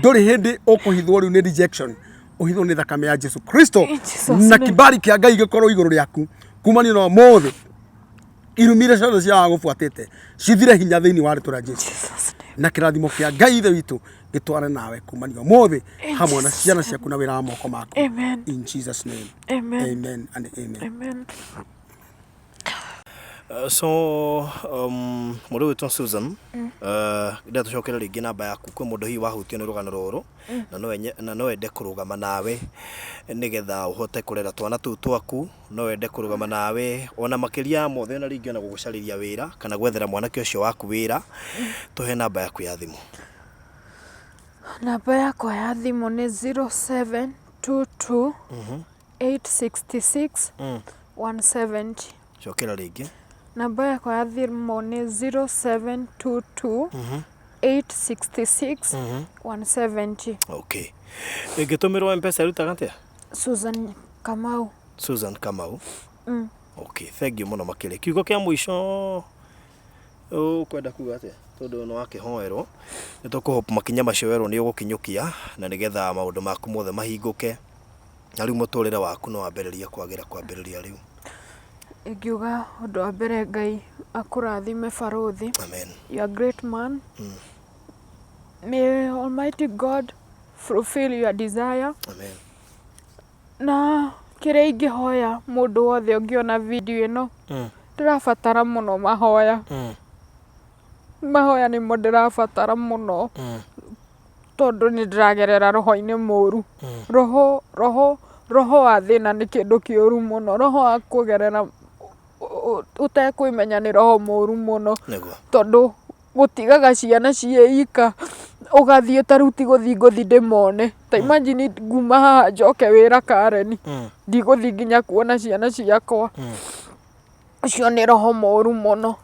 Ndũrĩ hĩndĩ ũkũhithwo rĩu nĩ rejection, ũhithwo nĩ thakame ya Jesu Kristo, In Jesus' na name. kibali kĩa Ngai gĩkorwo igũrũ rĩaku kumania na ũmũthĩ. Irumi iria ciothe ciaga gũbuatĩte cithire hinya thĩinĩ wa rĩtwa rĩa Jesu, Jesus' name. na kĩrathimo kĩa Ngai Ithe witũ gĩtware nawe kumania ũmũthĩ In hamwe na Jesus' ciana name. ciaku na wĩra wa moko maku. Amen. In Jesus' name. Amen. Amen and amen. Amen. So mũndũ ũgwĩtwo Susan, ndĩrenda tũcokere rĩngĩ namba yaku. Kwĩ mũndũ hihi wahutio nĩ rũgano rũrũ na no ende kũrũgama nawe nĩgetha ũhote kũrera twana tũu twaku, no ende kũrũgama nawe ona makĩria ya mothe, ona rĩngĩ ona gũgũcarĩria wĩra kana gwethera mwanake ũcio waku wĩra, tũhe namba yaku ya thimũ. Namba yakwa ya thimũ nĩ 0722 866 170. Cokera rĩngĩ. Namba yakwa ya thimũ nĩ 0722 866 170. Okay, ĩngĩtũmĩrwo Mpesa ĩrutaga atĩa? Susan Kamau. Susan Kamau. Okay, thank you mũno makĩria. Kiugo kĩa mũico ũkwenda kuga atĩa? Tondũ nĩ wakĩhoerwo, nĩ tũkũhope makinya macio werwo nĩ ũgũkinyũkia na nĩgetha maũndũ maku mothe mahingũke, na rĩu mũtũrĩre waku no wambĩrĩrie kwagĩra kwambĩrĩria rĩu. Ingiuga ũndũ wa mbere, Ngai akũrathime, barũthi. Amen. You are a great man. May Almighty God fulfill your desire. Amen. Na kĩrĩa ingĩhoya mũndũ wothe ũngĩona video ĩno, ndĩrabatara mũno mahoya. Mahoya nĩmo ndĩrabatara mũno, tondũ nĩ ndĩragerera roho-inĩ mũru. Roho wa thĩna nĩ kĩndũ kĩũru mũno. Roho wa kũgerera ũtekwĩmenya nĩ roho mũru mũno, tondũ gũtigaga ciana ciĩ ika, ũgathiĩ ta rĩu ti gũthiĩ ngũthiĩ ndĩmone. Ta imagine nguma haha njoke wĩra Karen, ndigũthiĩ nginya kuona ciana ciakwa. Ũcio nĩ roho mũru mũno.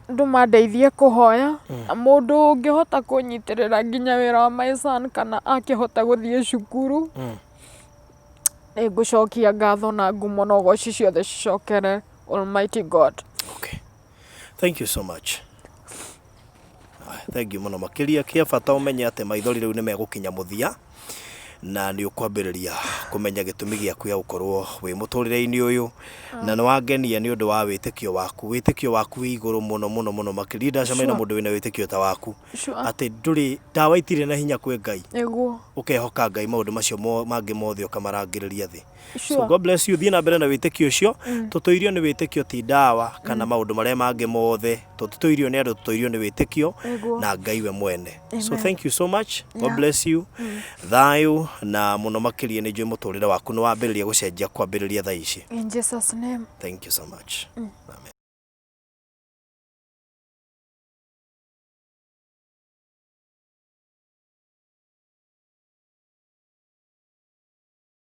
Andũ mandeithie kũhoya, na mũndũ ũngĩhota kũnyitĩrĩra nginya wĩra wa my son kana akĩhota gũthiĩ cukuru, nĩ ngũcokia ngatho na ngumo na ũgoci ciothe cicokere Almighty God. Okay, thank you so much. Ah, thank you mũno makĩria. Kĩa bata ũmenye atĩ maithori rĩu nĩ megũkinya mũthia na nĩ ũkwambĩrĩria kũmenya gĩtũmi gĩaku gĩa gũkorwo wĩ mũtũrĩre-inĩ ũyũ, na nĩ wangenia nĩ ũndũ wa wĩtĩkio waku. Wĩtĩkio waku wĩ igũrũ mũno mũno mũno makĩria. Ndacemania na mũndũ wĩna wĩtĩkio ta waku, atĩ ndũrĩ ndawa itirĩ na hinya kwĩ Ngai. Ũkehoka Ngai, maũndũ macio mangĩ mothe ũkamarangĩrĩria thĩ. So God bless you. Thiĩ na mbere na wĩtĩkio ũcio. Tũtũirio nĩ wĩtĩkio, ti ndawa kana maũndũ marĩa mangĩ mothe. Tũtitũirio nĩ andũ, tũtũirio nĩ wĩtĩkio na Ngai we mwene. So Amen. thank you so much. God bless you. Thayũ na mũno makĩria. Nĩ njũĩ mũtũrĩre waku nĩ wambĩrĩria gũcenjia kwambĩrĩria thaa ici. In Jesus' name. Thank you so much. Amen.